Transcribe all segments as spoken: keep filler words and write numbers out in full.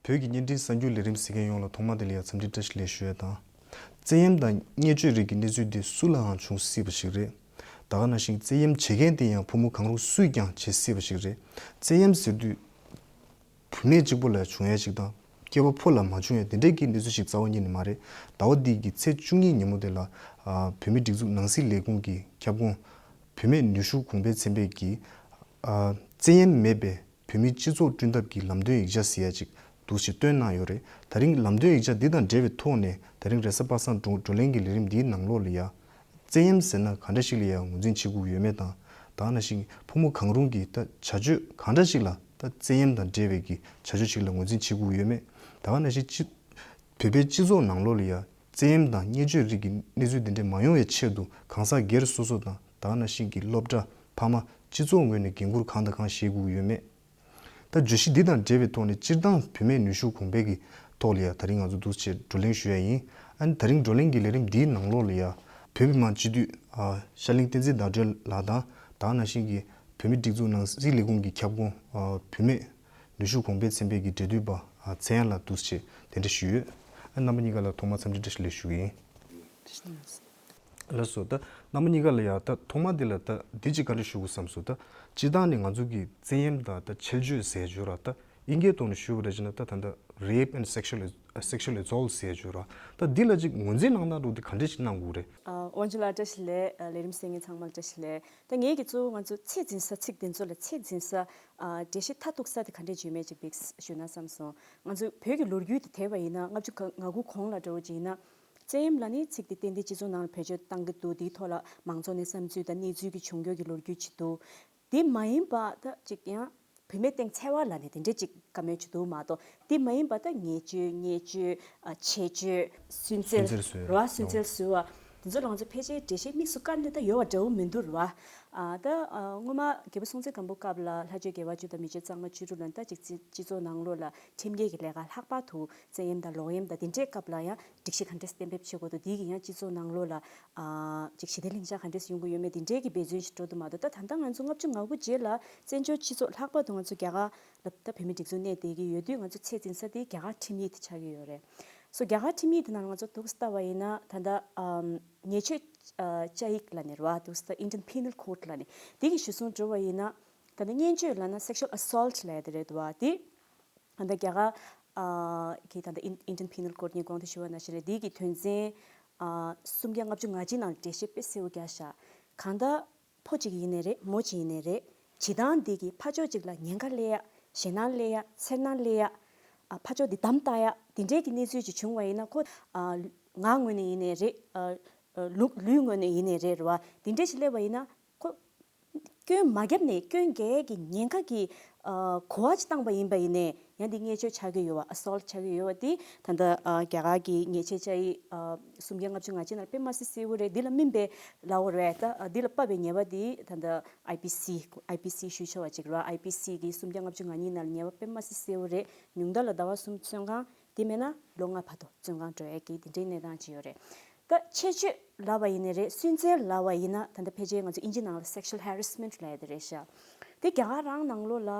བོད་ཀྱི་བརྙན་འཕྲིན་གསར་འགྱུར་ལས་རིམ་གཟིགས་མཁན་ཡོངས་ལ་ཐོག་མ་དེ་ལ་ཡང་འཚམས་འདྲི་བཀྲ་ཤིས་བདེ་ལེགས་ཞུ་ཡས་དང་། བཙན་གཡེམ་དང་བརྙས་བཅོས་རིགས་ཀྱི་གནས་ཚུལ་འདི་སུ་ལའང་བྱུང་སྲིད་པ་ཞིག་རེད། ད་ག་ནང་བཞིན་བཙན་གཡེམ་བྱེད་མཁན་དེ་ཡང་ཕོ་མོ་གང་རུང་སུས་ཀྱང་བྱེད་སྲིད་པ་ཞིག་རེད། བཙན་གཡེམ་ཟེར་དུས། བུད་མེད་གཅིག་པོ་ལ་བྱུང་ཡས་ཅིག་དང་། སྐྱེས་པ་ཕོ་ལ་མ་བྱུང་ཡས་དེ་འདྲའི་གི་གནས་ཚུལ་ཞིག་རྩ་བ་ཉིད་ནས་མ་རེད། ཟླ་བ་འདི་གི་ཚེས་བཅུ་གཉིས་ཉིན་མོ་དེ་ལ། ཨ། བོད་མིའི་སྒྲིག་འཛུགས་ནང་སྲིད་ལས་ཁུངས་ཀྱི་ཁྱབ་ཁོངས། བུད་མེད་ནུས་ཤུགས་གོང་འཕེལ་ཚན་པས་ཀྱིས། ཨ། བཙན་གཡེམ་མེད་པའི་བོད་མིའི་སྤྱི་ཚོགས་བསྐྲུན་ཐབས་ཀྱི་ལམ་སྟོན་ཡིག་ཆ་ཟེར་ཡ་ཅིག་འདུག་སེ་བཏོན་གནང་ཡོད་རེད། ད་རིང་ལམ་སྟོན་ཡིག་ཆ་འདི་དང་འབྲེལ་བའི་ཐོག་ནས་ད་རིང་རེས་གཟའ་པ་སངས་བགྲོ་བགྲོ་གླེང་གི་ལས་རིམ་འདིའི་ནང་ལོགས་ལ་ཡ། བཙན་གཡེམ་ཟེར་ན་ག་འདྲ་ཞིག་ལ་ཡང་ངོས་འཛིན་བྱེད་དགོས་ཡོད་མེད་དང་། ད་ག་ནང་བཞིན་ཕོ་མོ་གང་རུང་གིས་ད་བྱ་སྤྱོད་གང་འདྲ་ཞིག་ལ་ད་བཙན་གཡེམ་དང་འབྲེལ་བའི་གི་བྱ་སྤྱོད་ཞིག་ལ་ངོས་འཛིན་བྱེད་དགོས་ཡོད་མེད། ད་ག་ནང་བཞིན་སྤྱི་བོད་པའི་སྤྱི་ཚོགས་ནང་ལོགས་ལ་ཡང་བཙན་གཡེམ་དང་བརྙས་བཅོས་རིགས་ཀྱི་གནས་ཚུལ་འདི་འདྲ་མ་ཡོང་བའི་ཆེད་དུ་གང་ཟག་སྒེར་སོ་སོ་དང་ད་ག་ནང་བཞིན་གྱི་སློབ་གྲྭ། ཕ་མ། སྤྱི་ཚོགས་ངོས་ནས་འགན་འཁུར་གང་དང་གང་བཞེས་དགོས་ཀྱི་ཡོད་མེད། ད་བརྗོད་གཞི་འདི་དང་འབྲེལ་བའི་ཐོག་ནས་སྤྱིར་བཏང་བུད་མེད་ནུས་ཤུགས་གོང་འཕེལ་གྱི་ཐོག་ལ་ཡང་ད་རིང་ང་ཚོ་འདུག་སེ་བགྲོ་གླེང་ཞུ་ཡ་ཡིན། ཨ་ནི་ད་རིང་བགྲོ་གླེང་གི་ལས་རིམ་འདིའི་ནང་ལོགས་ལ་ཡང་བོད་མི་མང་སྤྱི་འཐུས། ཨ། ཤར་གླིང་བསྟན་འཛིན་ཟླ་སྒྲོན་ལགས་དང་། ད་ག་ནང་བཞིན་གྱི་བོད་མིའི་སྒྲིག་འཛུགས་ནང་སྲིད་ལས་ཁུངས་ཀྱི་ཁྱབ་ཁོངས། ཨ། བུད་མེད་ནུས་ཤུགས་གོང་འཕེལ་ཚན་པའི་གི་འབྲེལ་མཐུད་པ། ཨ། ཚེ་དབྱངས་ལགས་འདུག་སེ་གདན་འདྲེན་ཞུས་ཡོད། ཨ། རྣམ་པ་གཉིས་ཀ་ལ་ཐོག་མར་འཚམས་འདྲི་བཀྲ་ཤིས་བདེ་ལེགས་ཞུ་གི་ཡིན། ལགས་སོ། ད་རྣམ་པ་གཉིས་ཀ་ལ་ཡང་ད་ཐོག་མ་འདི་ལ་ད་འདི་གཅིག་བཀའ་འདྲི་ཞུ་དགོས་བསམ་སོང་། ད་སྤྱིར་བཏང་ནས་ང་ཚོ་གི་བཙན་གཡེམ་དང་ད་ཆེད་སྤྱོད་ཟེར་རྒྱུ་ར། ད་དབྱིན་སྐད་ཐོག་ནས་ཞུ་བ་རེད་ཅེ་ན། ད་ད་ད་rape and sexual sexual assault ཟེར་རྒྱུ་ར། ད་འདི་ལ་ཅིག་ངོས་འཛིན་གནང་སྟངས་འདྲ་བོ་འདི་ག་འདྲ་ཞིག་གནང་དགོས་རེད། ཨ། དབང་ཕྱུག་ལགས་བཀྲ་ཤིས་བདེ་ལེགས། ཨ། ལས་རིམ་གསན་མཁན་ཚང་མ་ལ་བཀྲ་ཤིས་བདེ་ལེགས། ད་ངས་ཀྱི་གཙོ་བོ་ང་ཚོ་ཚད་འཛིན་ས། ཚིག་འདི་ཚོ་ལ་ཚད་འཛིན་ས། ཨ། འགྲེལ་བཤད་མཐར་གཏུགས་ས་དེ་ག་འདྲས་ཡོད་མེད་ཅིག་བེད་སྤྱོད་ཞུས་ན་བསམ་སོང་། ང་ཚོ་བོད་ཀྱི་ལོ་རྒྱུས་དེ་དེད་པ་ཡིན་ན། ལྔ་བཅུ་ང་དགུ་གོང་ལ་འདྲ་བོ་ཅིག་ཡིན་ན། བཙན་གཡེམ་ལབ་ནས་ཚིག་དེ་ཏན་ཏན་སྤྱི་ཚོགས་ནང་ལ་བེད་སྤྱོད་བཏང་གི་འདུག་དེའི་ཐོག་ལ་མང་ཚོགས་ནས་བསམ་ཚུལ་དང་གནས་ཚུལ་གྱི་བྱུང་རྒྱུ་གི་ལོ་རྒྱུས་ཅིག་འདུག་དེ་མ་ཡིན་པ་ད་ཅིག་ཡང་བུད་མེད་སྟེང་འཚེ་བ་ལབ་ནས་དེ་འདྲས་ཅིག་བཀའ་མོལ་ཅིག་འདུག་མ་གཏོགས། དེ་མ་ཡིན་པ་ད་ཉེས་སྤྱོད། བརྙས་བཅོས། ཨ། ཆེད་སྤྱོད། སུན་གཙེར། སུན་གཙེར་བཟོས། རེད་བ། སུན་གཙེར་བཟོས་པ་དེ་ཚོ་ལ་ང་ཚོ་ཕལ་ཆེར་འགྲེལ་བཤད་དམིགས་སུ་བཀར་ནས་ད་ཡོད་པ་འདྲ་བོ་མི་འདུག་རེད་བ། ཨ། ད། ཨ། སྔོན་མ་རྒྱལ་པོ་སྲོང་བཙན་སྒམ་པོའི་སྐབས་ལ་ལྷ་ཆོས་དགེ་བ་བཅུ་དང་མི་ཆོས་གཙང་མ་བཅུ་དྲུག་ལབ་ནས་ད་ཅིག་སྤྱི་སྤྱི་ཚོགས་ནང་ལོགས་ལ་ཁྲིམས་འགལ་གྱི་ལས་ཀ། ལྷག་པར་དུ་བཙན་གཡེམ་དང་ལོག་གཡེམ་དང་དེ་འདྲའི་སྐབས་ལ་ཡང་སྒྲིག་གཞི་ག་འདྲས་གཏན་འབེབས་བྱེད་དགོས་འདུག་དེ་གི་ཡང་སྤྱི་ཚོགས་ནང་ལོགས་ལ། ཨ། ཅིག་ཞི་བདེ་ལྷིང་འཇགས་ག་འདྲས་ཡོང་གི་ཡོད་མེད་དེ་འདྲའི་གི་འབད་བརྩོན་ཞིག་འགྲོ་འདུག་མ་གཏོགས། ད་ད་ལྟ་ང་ཚོ་ལྔ་བཅུ་ང་དགུ་རྗེས་ལ་བཙན་བྱོལ་སྤྱི་ཚོགས། ལྷག་པར་དུ་ང་ཚོ་རྒྱ་གར་ལ་ད་བོད་མིའི་སྒྲིག་འཛུགས་གནས་བསྡད་ཀྱི་ཡོད་དུས། ང་ཚོ་ཚད་འཛིན་ས་དེ་རྒྱ་གར་ཁྲིམས་ཡིག་དེ་ཆགས་ཀྱི་ཡོད་རེད། སོ། རྒྱ་གར་ཁྲིམས་ཡིག་དེ་ནང་ང་ཚོ་འདུག་སེ་ལྟ་བ་ཡིན་ན། ད་ལྟ། ཨམ། ཉེས་སྤྱོད། ཨ། བཅའ་ཡིག་ལབ་ནས་རེད་བ། འདུག་སེ་ད་Indian Penal Code ལབ་ནས་དེ་གི་གཞིར་བཟུང་འགྲོ་བ་ཡིན་ན། ད་ལྟ་བརྙས་བཅོས་ལབ་ན་sexual assault ལབ་ཡ་དེ་རེད་བ། དེ་ད་ལྟ་རྒྱ་གར། ཨ། གི་ད་ལྟ་Indian Penal Code ངས་གོང་དུ་ཞུས་པ་ནང་བཞིན་རེད། དེ་གི་དོན་ཚན། ཨ། སུམ་བརྒྱ་ལྔ་བཅུ་ང་གཅིག་ནང་ལ་འགྲེལ་བཤད་དཔེ་གསལ་པོ་རྒྱག་ཤག་གང་ལྟར་ཕོ་གཅིག་ཡིན་ནའི་རེད། མོ་གཅིག་ཡིན་ནའི་རེད། བྱེད་སྟངས་འདི་གིས་ཕར་ཕྱོགས་གཅིག་ལ་ཉེན་ཁ་སླེབས་ཡ། ཞེད་སྣང་སླེབས་ཡ། འཚེར་སྣང་སླེབས་ཡ། ཨ། ཕར་ཕྱོགས་འདི་བསྡམས་བཏང་ཡ། དེ་འདྲའི་གི་གནས་ཚུལ་ཅིག་བྱུང་བ་ཡིན་ན། ཁོ། ཨ། ངག་ངོས་ནས་ཡིན་ནའི་རེད། ཨ། ཨ། ལུས་ལུས་ངོས་ནས་ཡིན་ནའི་རེད། རེད་བ། དེ་འདྲའི་ཞིག་སླེབས་པ་ཡིན་ན་ཁོ་སྐྱོན་མ་བརྒྱབ་ནས་སྐྱོན་འགེལ་གྱི་ཉེན་ཁ་གི། ཨ། གོ་བ་ཅིག་བཏང་པ་ཡིན་པ་ཡིན་ནའི། ཡང་འདི་བརྙས་བཅོས་ཆགས་ཀྱི་ཡོད་པ། assault ཆགས་ཀྱི་ཡོད་པ་དེ་ད་ལྟ། ཨ། རྒྱ་གར་གྱི་ཉེས་ཆད་བཅའ་ཡིག་ཨ། སུམ་བརྒྱ་ལྔ་བཅུ་ང་གཅིག་ནང་དཔེ་མ་སྲིད་གསལ་པོ་རེད། འདི་ལ་སྨིན་པའི་ལབ་པ་རེད། ད། ཨ། འདི་ལ་དཔག་པའི་ཉེས་པ་དེ་ད་ལྟ་IPC IPC ཞུ་ཆོག་པ་ཅིག་རེད། IPC གི་སུམ་བརྒྱ་ལྔ་བཅུ་ང་གཉིས་ནང་ལ་ཉེས་པ་དཔེ་མ་སྲིད་གསལ་པོ་རེད། ཉུང་མཐའ་ལ་ཟླ་བ་གསུམ་བཙོན་ཁང་། དེ་མེད་ན་ལོ་ལྔ་བར་དུ་བཙོན་ཁང་འགྲོ་ཡ་གི་དེ་འདྲའི་གནས་སྟངས་ཅིག་ཡོད་རེད། ད་ཆེད་སྤྱོད་ལབ་པ་ཡིན་ནའི་རེད། སུན་གཙེར་ལབ་པ་ཡིན་ན། ད་ལྟ་ཕལ་ཆེར་ང་ཚོ་དབྱིན་ཇི་ནང་ལ་sexual harassment ལབ་ཡ་དེ་རེད་ཤག་དེ་རྒྱ་གར་རང་ནང་ལོགས་ལ་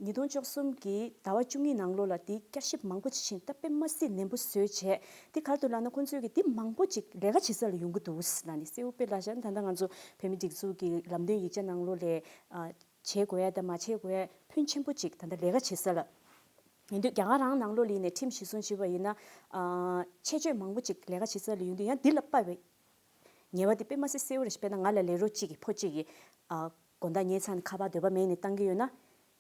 ཉིས་སྟོང་བཅུ་གསུམ་གྱི་ཟླ་བ་བཅུ་གཉིས་ནང་ལོགས་ལ་དེ་བསྐྱར་ཞིབ་མང་པོ་ཅིག་ཕྱིན། ད་དཔེ་མ་སྲིད་ནན་པོ་བཟོས་བྱས། དེ་ག་རེ་འདུག་ལབ་ན། ཁོང་ཚོས་ཀྱི་དེ་མང་པོ་ཅིག་ལས་ཀ་བྱེད་ས་ལ་ཡོང་གི་འདུག་ལབ་ནས་གསལ་པོ་དཔེ་ལབ་ཤག་ད་ལྟ་ང་ཚོ་བོད་མིའི་སྒྲིག་འཛུགས་ཀྱི་ལམ་སྟོན་ཡིག་ཆ་ནང་ལོགས་ལ། ཨ། བྱེད་དགོས་ཡ་དང་མ་བྱེད་དགོས་ཡ་ཕོན་ཆེན་པོ་ཅིག་ད་ལྟ་ལས་ཀ་བྱེད་ས་ལ། ཡིན་དུས་རྒྱ་གར་རང་ནང་ལོགས་ལ་ཡིན་ནའི་ཁྲིམས་གཞིར་བཟུང་བྱས་པ་ཡིན་ན། ཨ། ཆེད་སྤྱོད་མང་པོ་ཅིག་ལས་ཀ་བྱེད་ས་ལ་ཡོང་དུས་ཡང་འདི་ལ་དཔག་པའི་ཉེས་པ་དེ་དཔེ་མ་སྲིད་གསལ་པོ་རེད་ཤག་དཔེར་ན་ང་ལ་ལས་རོགས་གཅིག་གིས། ཕོ་གཅིག་གིས། ཨ། དགོང་དག་ཉལ་ཚར་ནས་ཁ་པར་འདོད་པ་མེད་ནས་བཏང་གི་ཡོད་ན།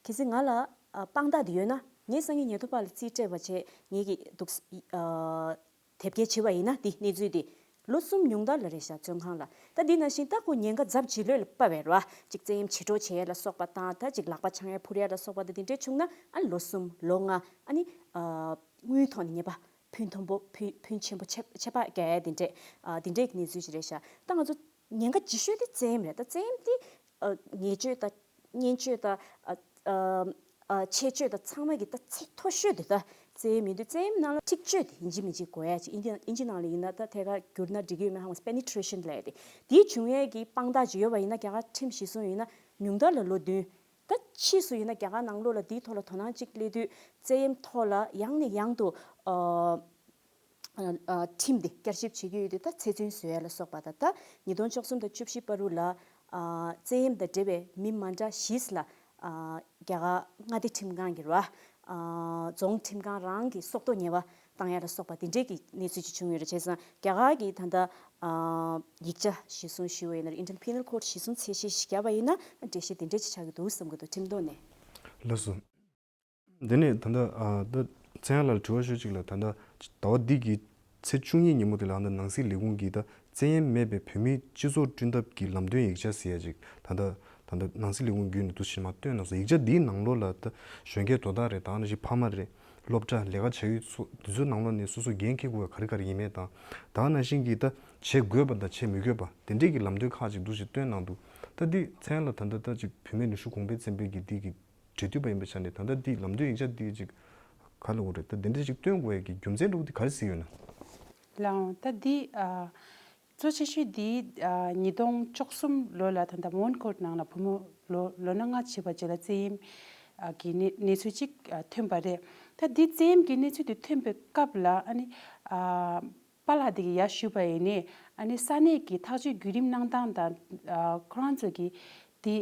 གལ་སྲིད་ང་ལ། ཨ། དཔང་རྟགས་དེ་ཡོད་ན། ངས་སང་ཉིན་ཉལ་ཐ་མ་ལ་རྩིས་སྤྲད་པ་བྱས། ངེད་ཀྱིས་འདུག་ཨ། དེབ་སྐྱེལ་བྱས་པ་ཡིན་ན། དེ་གནས་ཚུལ་དེ་ལོ་གསུམ་ཉུང་མཐའ་ལ་རེད་ཤག་བཙོན་ཁང་ལ། ད་འདི་ནང་བཞིན་ད་ཁོ་ཉེན་ཁ་ཚབས་ཇེ་ལོས་ལ་དཔག་པའི་རེད་བ། ཅིག་བཙན་གཡེམ་བྱེད་གྲབས་བྱེད་ཡ་ལ་སོགས་པ་དང་། ད་ཅིག་ལག་པ་འཆང་ཡ་འཕུར་ཡ་ལ་སོགས་པ་དང་། དེ་འདྲས་བྱུང་ན་ཨ་ནི་ལོ་གསུམ་ལོ་ལྔ། ཨ་ནི། ཨ། དངུལ་ཐོག་ནས་ཉེས་པ་ཕོན་མཐོན་པོ། ཕོན་ཕོན་ཆེན་པོ་ཆད་ཆད་པ་རྒྱག་ཡ་དེ་འདྲས། ཨ། དེ་འདྲས་ཀྱི་གནས་ཚུལ་ཞིག་རེད་ཤག་ད་ང་ཚོ་ཉེན་ཁ་ལྗིད་ཤོས་དེ་བཙན་གཡེམ་རེད། ད་བཙན་གཡེམ་དེ། ཨ། ཉེས་སྤྱོད་དང་། བརྙས་བཅོས་དང་། ཨ། ཨ། ཨ། ཆེད་སྤྱོད་དང་ཚང་མ་གི་ད་ཚད་མཐོ་ཤོས་དེ་ད་བཙན་གཡེམ་ཡིན་དུས། བཙན་གཡེམ་ནང་ལ་འཁྲིག་སྤྱོད་དེ་ཡིན་གཅིག་མིན་གཅིག་དགོས་ཡ་ཅིག་དབྱིན་ཇི་དབྱིན་ཇི་ནང་ལ་ཡིན་ན། ད་ཐད་ཀར་བསྒྱུར་ན་འགྲིག་གི་ཡོད་མེད་ཧ་གོ་སོང་། penetration ལབ་ཡ་དེ། དེ་བྱུང་ཡས་ཀྱི་དཔང་རྟགས་ཅིག་ཡོད་པ་ཡིན་ན། རྒྱ་གར་ཁྲིམས་གཞིར་བཟུང་ཡིན་ན་ཉུང་མཐའ་ལ་ལོ་བདུན། ད་ཕྱིས་སུ་ཡིན་ན་རྒྱ་གར་ནང་ལོགས་ལ་འདིའི་ཐོག་ལ་དོ་སྣང་གཅིག་སླེབས་དུས་བཙན་གཡེམ་ཐོག་ལ་ཡང་ནས་ཡང་དུ་ཨ་ཨ་ཁྲིམས་དེ་བསྐྱར་ཞིབ་བྱེད་ཀྱི་ཡོད་དུས། ད་ཚེ་བཙོན་བཟོ་ཡ་ལ་སོགས་པ་དང་། ད་ཉིས་སྟོང་བཅུ་གསུམ་དང་བཅུ་བཞི་བར་དུ་ལ་ཨ་བཙན་གཡེམ་དང་འབྲེལ་བའི་མི་མ་འདྲ་བཞི་ལ་ཨ་རྒྱ་གར་མངའ་སྡེ་ཁྲིམས་ཁང་གི་ར་ཨ་རྫོང་ཁྲིམས་ཁང་རང་གི་སྲོག་ཐོག་ཉེས་པ་བཏང་ཡ་ལ་སོགས་པ་དེ་འདྲས་ཀྱི་གནས་ཚུལ་ཅིག་བྱུང་ཡོད་རེད། བྱས་ཙང་རྒྱ་གར་གྱི་ད་ལྟ་ཨ་ཡིག་ཆ་གཞིར་བཟུང་ཞུས་པ་ཡིན་ན། Internal Penal Code གཞིར་བཟུང་ཚད་གཞི་ཞིག་བརྒྱབ་པ་ཡིན་ན་འགྲེལ་བཤད་དེ་འདྲས་ཅིག་ཆགས་ཀྱི་འདུག་བསམ་གྱི་འདུག་ཁྲིམས་ཐོག་ནས། ལགས་སོ། འདི་ནས་ད་ལྟ་ཨ་ད་ཚེ་དབྱངས་ལགས་ལ་དྲི་བ་ཞུ་གཅིག་ལ། ད་ལྟ་ཟླ་བ་འདི་གི་ཚེས་བཅུ་གཉིས་ཉིན་མོ་དེ་ལ་ཨ་ད་ནང་སྲིད་ལས་ཁུངས་ཀྱིས་ད་བཙན་གཡེམ་མེད་པའི་བོད་མིའི་སྤྱི་ཚོགས་བསྐྲུན་ཐབས་ཀྱི་ལམ་སྟོན་ཡིག་ཆ་ཟེར་ཡ་ཅིག་ད་ལྟ་ད་ལྟ་ནང་སྲིད་ལས་ཁུངས་བརྒྱུད་ནས་འདུག་སེ་མར་བཏོན་གནང་སོང་། ཡིག་ཆ་འདིའི་ནང་ལོགས་ལ་ད་གཞོན་སྐྱེས་དོ་བདག་རེད། ད་ནང་བཞིན་ཕ་མ་རེད། སློབ་གྲྭ་ལས་ཀ་བྱ་ཡུལ་སོགས་འདི་ཚོའི་ནང་ལོགས་ནས་སོ་སོ་འགན་འཁྱེར་དགོས་པ་ག་རེ་ག་རེ་ཡིན་མིན་དང་། ད་ནང་བཞིན་གྱི་ད་བྱེད་དགོས་པ་དང་བྱེད་མི་དགོས་པ་དེ་འདྲས་ཀྱི་ལམ་སྟོན་ཁག་ཅིག་འདུག་སེ་བཏོན་གནང་འདུག་ད་འདི་ཚེ་དབྱངས་ལགས་ད་ལྟ་ད་ཅིག་བུད་མེད་ནུས་ཤུགས་གོང་འཕེལ་ཚན་པའི་གི་འདི་གི་འབྲེལ་མཐུད་པ་ཡིན་པའི་ཆ་ནས་ད་ལྟ་འདི་ལམ་སྟོན་ཡིག་ཆ་འདི་ཅིག་ག་ལ་འོ་རེད། ད་འདི་འདྲ་ཅིག་བཏོན་དགོས་ཡ་གི་རྒྱུ་མཚན་འདྲ་བོ་འདི་ག་རེ་གཟིགས་ཡོད་ན། ལགས་འོང་། ད་འདི་ཨ་གཙོ་ཆེ་ཤོས་འདི་ཨ་ཉིས་སྟོང་བཅུ་གསུམ་ལོ་ལ་ད་ལྟ་མོན་གྷོ་ནང་ལ་བུ་མོ་ལོ་ལོ་ན་ལྔ་བྱས་པ་ཅིག་ལ་བཙན་གཡེམ་ཨ་གི་གནས་གནས་ཚུལ་ཅིག་ཨ་ཐོན་པ་རེད། ད་འདི་བཙན་གཡེམ་གྱི་གནས་ཚུལ་དེ་ཐོན་པའི་སྐབས་ལ་ཨ་ནི་ཨ་པཱ་ལགས་དེ་གི་ཡར་ཞུས་པ་ཡིན་ནའི་ཨ་ནི་ས་གནས་ཀྱི་ཐག་གཅོད་བརྒྱུད་རིམ་གནང་སྟངས་དང་ཨ་ཁོ་རང་ཚོ་གི་དེ་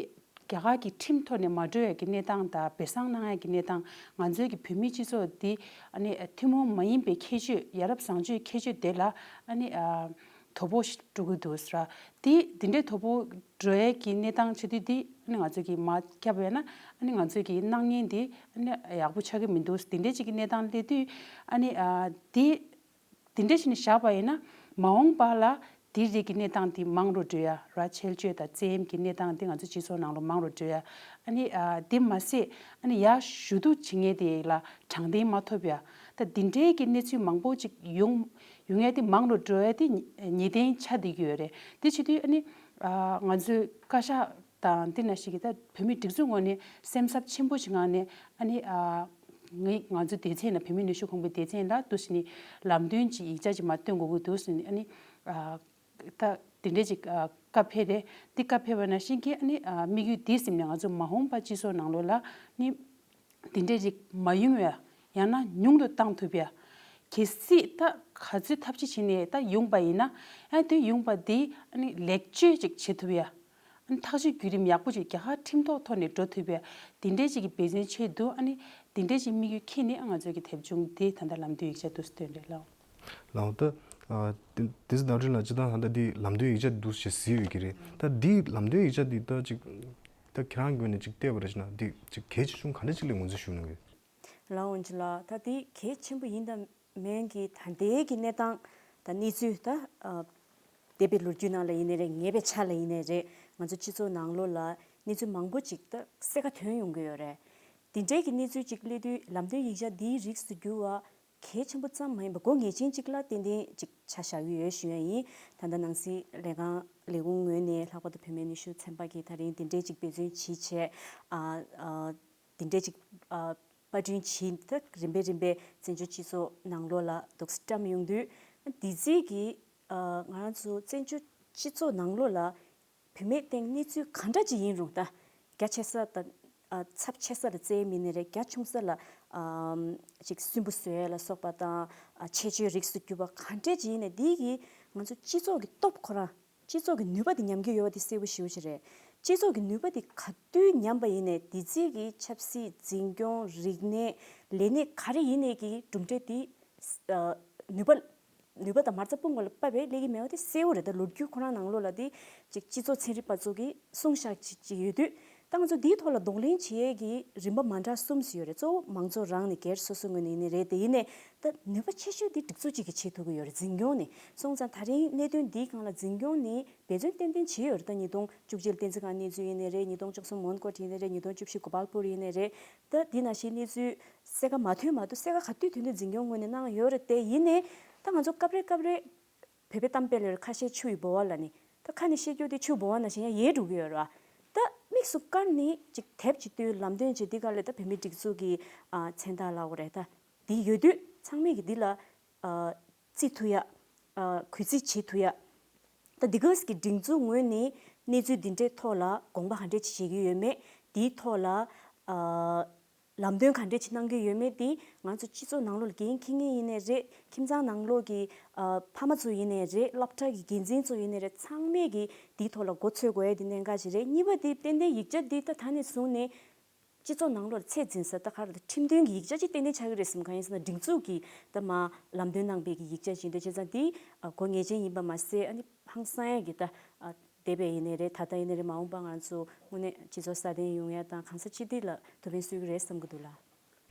རྒྱ་གར་གྱི་ཁྲིམས་ཐོག་ནས་མ་འགྲོ་ཡ་གི་གནས་སྟངས་དང་སྦས་གསང་གནང་ཡ་གི་གནས་སྟངས། ང་ཚོའི་གི་བོད་མིའི་སྤྱི་ཚོགས་འདི་ཨ་ནི་ཐུན་མོང་མ་ཡིན་པའི་ཁྱད་ཆོས། ཡ་རབས་བཟང་སྤྱོད་ཁྱད་ཆོས་དེ་ལ་ཨ་ནི་ཨ་དོ་ཕོག་ཞིག་འགྲོ་གི་འདུག་ཟེར། དེ་དེ་འདྲའི་དོ་ཕོག་འགྲོ་ཡ་གི་གནས་སྟངས་བྱེད་དུས་དེ་ཨ་ནི་ང་ཚོ་གི་མར་བརྒྱབ་ཡོད་ན་ཨ་ནི་ང་ཚོའི་གི་སྣང་བརྙན་དེ་ཨ་ནི་ཡག་པོ་ཆགས་ཀྱི་མི་འདུག་དེ་འདྲའི་ཅིག་གི་གནས་སྟངས་སླེབས་དུས་ཨ་ནི་ཨ་དེ། དེ་འདྲ་ཞིག་ནས་བཞག་པ་ཡིན་ན་མ་འོངས་པ་ལ་དེ་རིགས་ཀྱི་གནས་སྟངས་དེ་མང་རུ་འགྲོ་ཡ་ར། འཆལ་སྤྱོད་དང་བཙན་གཡེམ་གྱི་གནས་སྟངས་དེ་ང་ཚོ་སྤྱི་ཚོགས་ནང་ལ་མང་རུ་འགྲོ་ཡ། ཨ་ནི་ཨ་དེ་མ་ཟད་ཨ་ནི་ཡར་ཞུ་གཏུག་བྱེད་མཁན་དེ་ལ་དྲང་བདེན་མ་ཐོབ་ཡ། ད་དེ་འདྲའི་གི་གནས་ཚུལ་མང་པོ་ཅིག་ཡོང་ཡོང་ཡ་དེ་མང་རུ་འགྲོ་ཡ་དེ་ངེས་གཏན་ཆགས་བསྡད་ཀྱི་ཡོད་རེད། དེ་བྱེད་དུས་ཨ་ནི་ཨ་ང་ཚོའི་བཀའ་ཤག་དང་དེ་ནང་བཞིན་གྱི་ད་བོད་མིའི་སྒྲིག་འཛུགས་ངོས་ནས་སེམས་འཚབ་ཆེན་པོ་ཞིག་ངང་ནས་ཨ་ནི་ཨ་ངའི་ང་ཚོའི་སྡེ་ཚན་ལ། བོད་མིའི་ནུས་ཤུགས་གོང་འཕེལ་སྡེ་ཚན་ལ་འདུག་སེ་ནི་ལམ་སྟོན་ཅིག་ཡིག་ཆ་ཅིག་མར་བཏོན་དགོས་ཀྱི་འདུག་ཟེར་ནས་ཨ་ནི་ཨ་ད་དེ་འདྲས་ཅིག་ཨ་བཀའ་ཕེབས་རེད། དེ་བཀའ་ཕེབས་པ་ནང་བཞིན་གྱི་ཨ་ནི་ཨ་དམིགས་ཡུལ་དེ་ཟིན་ནས་ང་ཚོ་མ་འོངས་པ་སྤྱི་ཚོགས་ནང་ལོགས་ལ་ནི་དེ་འདྲས་ཅིག་མ་ཡོང་བའི། ཡང་ན་ཉུང་དུ་བཏང་ཐུབ་ཡ། གལ་སྲིད་ད་ག་ཚོད་ཐབས་ཤེས་བྱས་ནས་ད་ཡོང་པ་ཡིན་ན། ཡང་དེ་ཡོང་པ་དེ་ཨ་ནི་ལེགས་བཅོས་ཅིག་བྱེད་ཐུབ་ཡ། ཨ་ནི་ཐག་གཅོད་བརྒྱུད་རིམ་ཡག་པོ་ཅིག་རྒྱ་གར་ཁྲིམས་ཐོག་ཐོག་ནས་འགྲོ་ཐུབ་ཡ། དེ་འདྲའི་ཅིག་གི་འབད་བརྩོན་ཆེད་དུ་ཨ་ནི་དེ་འདྲའི་ཅིག་དམིགས་ཡུལ་འཁྱེར་ནས་ང་ཚོ་གི་དེབ་ཆུང་དེ་ད་ལྟ་ལམ་སྟོན་ཡིག་ཆ་འདུག་སེ་བཏོན་རེད་ལགས། ལགས་འོང་། ད་ཨ་དེ་དེ་ཟླ་སྒྲོན་ལགས་སྤྱིར་བཏང་ད་ལྟ་འདི་ལམ་སྟོན་ཡིག་ཆ་འདུག་སེ་གཟིགས་ཡོད་ཀྱི་རེད། ད་འདི་ལམ་སྟོན་ཡིག་ཆ་འདི་ད་ཅིག་ད་ཁྱེད་རང་གི་ངོས་ནས་ཅིག་བལྟས་པ་རེད་ན་འདི་ཅིག་གལ་ཆེ་ཆུང་ག་འདྲ་ཅིག་ལ་ངོས་འཛིན་ཞུ་གནང་གི་ཡོད། ལགས་འོང་ཇི་ལགས། ད་འདི་གལ་ཆེན་པོ་ཡིན་དང་མིན་གྱི་ད་ལྟའི་གི་གནས་སྟངས་དང་གནས་ཚུལ། ད་ཨ་འདས་པའི་ལོ་རྒྱུས་ནང་ལ་ཡིན་ནའི་རེད། ཉེ་བའི་ཆར་ལ་ཡིན་ནའི་རེད། ང་ཚོ་སྤྱི་ཚོགས་ནང་ལོགས་ལ་གནས་ཚུལ་མང་པོ་ཅིག་ད་གསལ་ཁ་ཐོན་ཡོང་གི་ཡོད་རེད། དེ་འདྲའི་གི་གནས་ཚུལ་ཅིག་སླེབས་དུས་ལམ་སྟོན་ཡིག་ཆ་འདིའི་རིགས་སུ་གྱུར་བ་གལ་ཆེན་པོ་ཙམ་མ་ཡིན་པ་དགོས་ངེས་ཅན་ཅིག་ལ་ཏན་ཏན་ཅིག་ཆ་བཞག་གི་ཡོད་ཞུ་ཡ་ཡིན། ད་ལྟ་ནང་སྲིད་ལས་ཁང་ལས་ཁུངས་ངོས་ནས་ལྷག་པར་དུ་བུད་མེད་ནུས་ཤུགས་ཚན་པ་གིས་ད་རིང་དེ་འདྲའི་ཅིག་འབད་བརྩོན་བྱེད་བྱས་ཨ་ཨ་དེ་འདྲའི་ཅིག་ཨ་པར་སྐྲུན་བྱས། ད་རིམ་པས་རིམ་པས་བཙན་བྱོལ་སྤྱི་ཚོགས་ནང་ལོགས་ལ་འདུག་སེ་བཀྲམ་ཡོང་དུས། དེ་རྗེས་ཀྱི་ཨ་ང་རང་ཚོ་བཙན་བྱོལ་སྤྱི་ཚོགས་ནང་ལོགས་ལ་བུད་མེད་སྟེང་གནས་ཚུལ་ག་འདྲ་ཅིག་ཡིན་རུང་། ད་རྒྱ་ཆེ་ས་དང་ཨ་ཚབས་ཆེ་ས་ལ་བཙན་གཡེམ་ཡིན་ནའི་རེད། རྒྱ་ཆུང་ས་ལ་ཨ་ཅིག་སུན་པོ་བཟོ་ཡ་ལ་སོགས་པ་དང་། ཨ་འཆལ་སྤྱོད་རིགས་སུ་གྱུར་པ་ག་འདྲ་ཅིག་ཡིན་ནའི་འདི་གིས་ང་ཚོ་སྤྱི་ཚོགས་ཀྱི་སྟོབས་ཁོ་རང་། སྤྱི་ཚོགས་ཀྱི་ནུས་པ་དེ་ཉམས་ཀྱི་ཡོད་པ་དེ་གསལ་པོ་ཞེ་པོ་ཅིག་རེད། སྤྱི་ཚོགས་ཀྱི་ནུས་པ་དེ་ག་དུས་ཉམས་པ་ཡིན་ནའི་དེ་རྗེས་ཀྱི་ཆབ་སྲིད། འཛིན་སྐྱོང་། རིག་གནས། ལས་གནས་ག་རེ་ཡིན་ནའི་གི་གྲུབ་འབྲས་དེ་ཨ་ནུས་པ་ནུས་པ་དང་མ་རྩ་སྤུ་ངོ་ལ་དཔག་པའི་སླེབས་ཀྱི་མེད་པ་དེ་གསལ་པོ་རེད། ད་ལོ་རྒྱུས་ཁོ་རང་ནང་ལོགས་ལ་དེ་ཅིག་སྤྱི་ཚོགས་ཚན་རིག་པ་ཚོ་གིས་གསུངས་བཞག་ཅིག་ཅིག་ཡོད་དུས། ད་ང་ཚོ་འདིའི་ཐོག་ལ་གདོང་ལེན་བྱེད་ཡས་ཀྱི་རིམ་པ་མ་འདྲ་གསུམ་ཞིག་ཡོད་རེད། གཙོ་བོ་མང་ཚོགས་རང་ནས་སྒེར་སོ་སོའི་ངོས་ནས་ཡིན་ནའི་རེད། དེ་ཡིན་ནའི་ད་ནུས་པ་ཆེ་ཤོས་དེ་སྒྲིག་འཛུགས་གཅིག་གིས་བྱེད་ཐུབ་ཀྱི་ཡོད་རེད། འཛིན་སྐྱོང་ནས། སོང་ཙང་ད་རིང་གནད་དོན་འདིའི་སྒང་ལ་འཛིན་སྐྱོང་ནས་འབད་བརྩོན་ཏན་ཏན་བྱས་ཡོད་རེད། ད་ཉིས་སྟོང་བཅུ་གཅིག་ལ་བསྟན་འཛིན་སྒང་གནས་ཚུལ་ཡིན་ནའི་རེད། ཉིས་སྟོང་བཅུ་གསུམ་མོན་གྷོ་ཡིན་ནའི་རེད། ཉིས་སྟོང་བཅུ་བཞི་གོ་པལ་པུར་ཡིན་ནའི་རེད། ད་འདི་ནང་བཞིན་གནས་ཚུལ་གསལ་ཁ་མ་ཐོན་མ་གཏོགས། གསལ་ཁ་ག་དུས་ཐོན་དུས་འཛིན་སྐྱོང་ངོས་ནས་གནང་ཡོད་རེད། དེ་ཡིན་ནའི་ད་ང་ཚོ་སྐབས་རེ་སྐབས་རེ་བོད་པའི་གཏམ་དཔེ་ལ་ཁ་བཤད་ཆུ་ཡི་ལྦུ་བ་ལ་ནི། ད་ཁ་ནས་བཤད་རྒྱུ་དེ་ཆུ་ཡི་ལྦུ་བ་ནང་བཞིན་ཡང་ཡལ་འགྲོ་གི་ཡོད་རེད་བ། ད་དམིགས་སུ་བཀར་ནས་ཅིག་དེབ་ཅིག་བཏོན། ལམ་སྟོན་བྱེད། འདི་ག་ལས་ད་བོད་མིའི་སྒྲིག་འཛུགས་ཀྱི་ཨ་མཚན་རྟགས་ལབ་དགོས་རེད། ད་འདི་ཡོད་དུས་ཚང་མས་ཀྱིས་འདི་ལ་ཨ་བརྩི་ཐུབ་ཡ། ཨ་གུས་བརྩི་བྱེད་ཐུབ་ཡ། ད་འདི་ག་གི་སྒྲིག་འཛུགས་ངོས་ནས་གནས་ཚུལ་འདི་འདྲའི་ཐོག་ལ་དགོངས་པ་ག་འདྲས་ཅིག་བཞེས་ཀྱི་ཡོད་མེད། དེའི་ཐོག་ལ་ཨ་ལམ་སྟོན་ག་འདྲས་ཅིག་གནང་གི་ཡོད་མེད་དེ་ང་ཚོ་སྤྱི་ཚོགས་ནང་ལོགས་ལ་འགན་འཁྱེར་མཁན་ཡིན་ནའི་རེད། ཁྱིམ་ཚང་ནང་ལོགས་ཀྱི་ཨ་ཕ་མ་ཚོ་ཡིན་ནའི་རེད། སློབ་གྲྭ་གི་འགན་འཛིན་ཚོ་ཡིན་ནའི་རེད། ཚང་མས་ཀྱི་དེའི་ཐོག་ལ་མགོ་འཚོས་དགོས་ཡ་དེ་གནད་འགག་ཅིག་རེད། གཉིས་པ་དེ་ཏན་ཏན་ཡིག་ཆ་འདི་ད་ད་ནས་བཟུང་ནས་སྤྱི་ཚོགས་ནང་ལོགས་ལ་ཚད་འཛིན་ས་ད་ག་རེ་ད་ཁྲིམས་མཐུན་གྱི་ཡིག་ཆ་ཅིག་ཏན་ཏན་ཆགས་ཀྱི་རེད་བསམ། གང་ཡིན་ཟེར་ན་སྒྲིག་འཛུགས་ཀྱིས་ད་མ་ལམ་སྟོན་གནང་པའི་གི་ཡིག་ཆ་ཅིག་ཡིན་དུས། བྱས་ཙང་དེ་ཨ་གོ་ངེས་ཅན་ཡིན་པ་མ་ཟད། ཨ་ནི་ཧང་སང་ཡ་གི་ད་ཨ་འདས་པ་ཡིན་ནའི་རེད། ད་ལྟ་ཡིན་ནའི་རེད། མ་འོངས་པ་ང་ཚོ་དངོས་གནས་སྤྱི་ཚོགས་སྲ་བརྟན་ཡོང་ཡ་དང་གང་ས་ཅི་ཐད་ལ་ཐུགས་ཕན་གསོས་ཀྱི་རེད་བསམ་གྱི་འདུག་ལགས།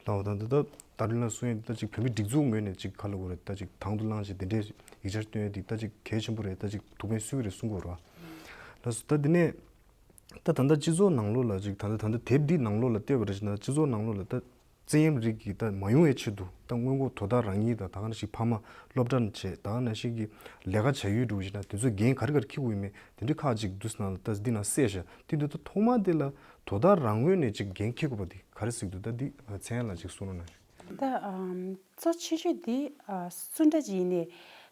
ལགས་འོ། ད་ད་ད་ད་རིང་ལ་གསུང་ཡས་འདི་ད་ཅིག་བོད་མི་སྒྲིག་འཛུགས་ངོས་ནས་ཅིག་ག་ལ་གོ་རེད། ད་ཅིག་དང་དུ་བླངས་ཤིག་དེ་འདྲའི་ཡིག་ཆར་བཏོན་ཡས་འདི་ད་ཅིག་གལ་ཆེན་པོ་རེད། ད་ཅིག་ཐུགས་ཕན་གསོས་ཀྱི་རེད་གསུང་གི་ཡོད་རེད་པ། ལགས་སོ། ད་འདི་ནས་ད་ད་ད་སྤྱི་ཚོགས་ནང་ལོགས་ལ་ཅིག་ད་ད་ད་ད་དེབ་འདི་ནང་ལོགས་ལ་བལྟས་པ་རེད་ཅེ་ན། སྤྱི་ཚོགས་ནང་ལོགས་ལ་ད་བཙན་གཡེམ་རིགས་ཀྱི་ད་མ་ཡོང་བའི་ཆེད་དུ་ད་སྔོན་འགོག་དོ་བདག་རང་ཉིད་དང་། ད་ག་ནང་བཞིན་ཕ་མ་སློབ་གྲྭ་ནས་བྱས། ད་ག་ནང་བཞིན་གྱི་ལས་ཀ་བྱ་ཡུལ་འགྲོ་བཞིན་ན་དེ་ཚོའི་འགན་ག་རེ་ག་རེ་འཁྱེར་དགོས་ཡོད་མེད་དེ་འདྲའི་ཁག་ཅིག་འདུག་ཟེར་ན་ལ། ད་འདི་ནང་གསལ་བཞག་དེ་འདུག་ད་ཐོག་མ་དེ་ལ་དོ་བདག་རང་ངོས་ནས་ཅིག་འགན་འཁྱེར་དགོས་པ་འདི་ག་རེ་ཟེར་གྱི་འདུག་ད་འདི་ཚེ་དབྱངས་ལགས་ཅིག་གསུང་རོགས་གནང་། ད་ཨམ་གཙོ་ཆེ་ཤོས་འདི་ཨ་གསུམ་འདྲ་ཅིག་ཡིན་ནས།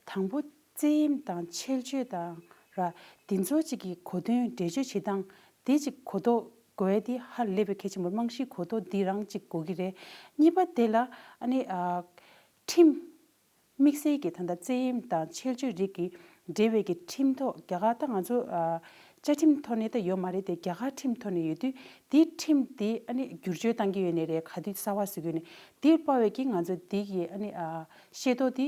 དང་པོ་བཙན་གཡེམ་དང་ཆེད་གཅོད་དང་ར། འདི་ཚོ་ཅིག་གི་གོ་དོན་འགྲེལ་བརྗོད་བྱེད་སྟངས་འདི་ཅིག་གོ་རྟོགས་དགོས་ཡ་འདི་ཧ་ལས་པའི་གལ་ཆེན་པོ། རྨང་གཞི་གོ་རྟོགས་འདི་རང་ཅིག་དགོས་ཀྱི་རེད། གཉིས་པ་དེ་ལ་ཨ་ནི་ཨ་ཁྲིམས་དམིགས་བསལ་གྱི་ད་ལྟ་བཙན་གཡེམ་དང་ཆེད་གཅོད་རིགས་ཀྱི་འབྲེལ་བའི་གི་ཁྲིམས་ཐོག་རྒྱ་གར་ད་ང་ཚོ་ཨ་བཅའ་ཁྲིམས་ཐོག་ནས་ད་ཡོད་མ་རེད་དེ། རྒྱ་གར་ཁྲིམས་ཐོག་ནས་ཡོད་དུས་དེའི་ཁྲིམས་དེ་ཨ་ནི་བསྒྱུར་བཅོས་བཏང་གི་ཡོད་ནའི་རེད། ག་དུས་གསར་བ་བཟོ་གི་ཡོད་ནའི་དེར་དཔག་པའི་གི་ང་ཚོ་དེ་གི་ཨ་ནི་ཨ་ཤེས་རྟོགས་དེ་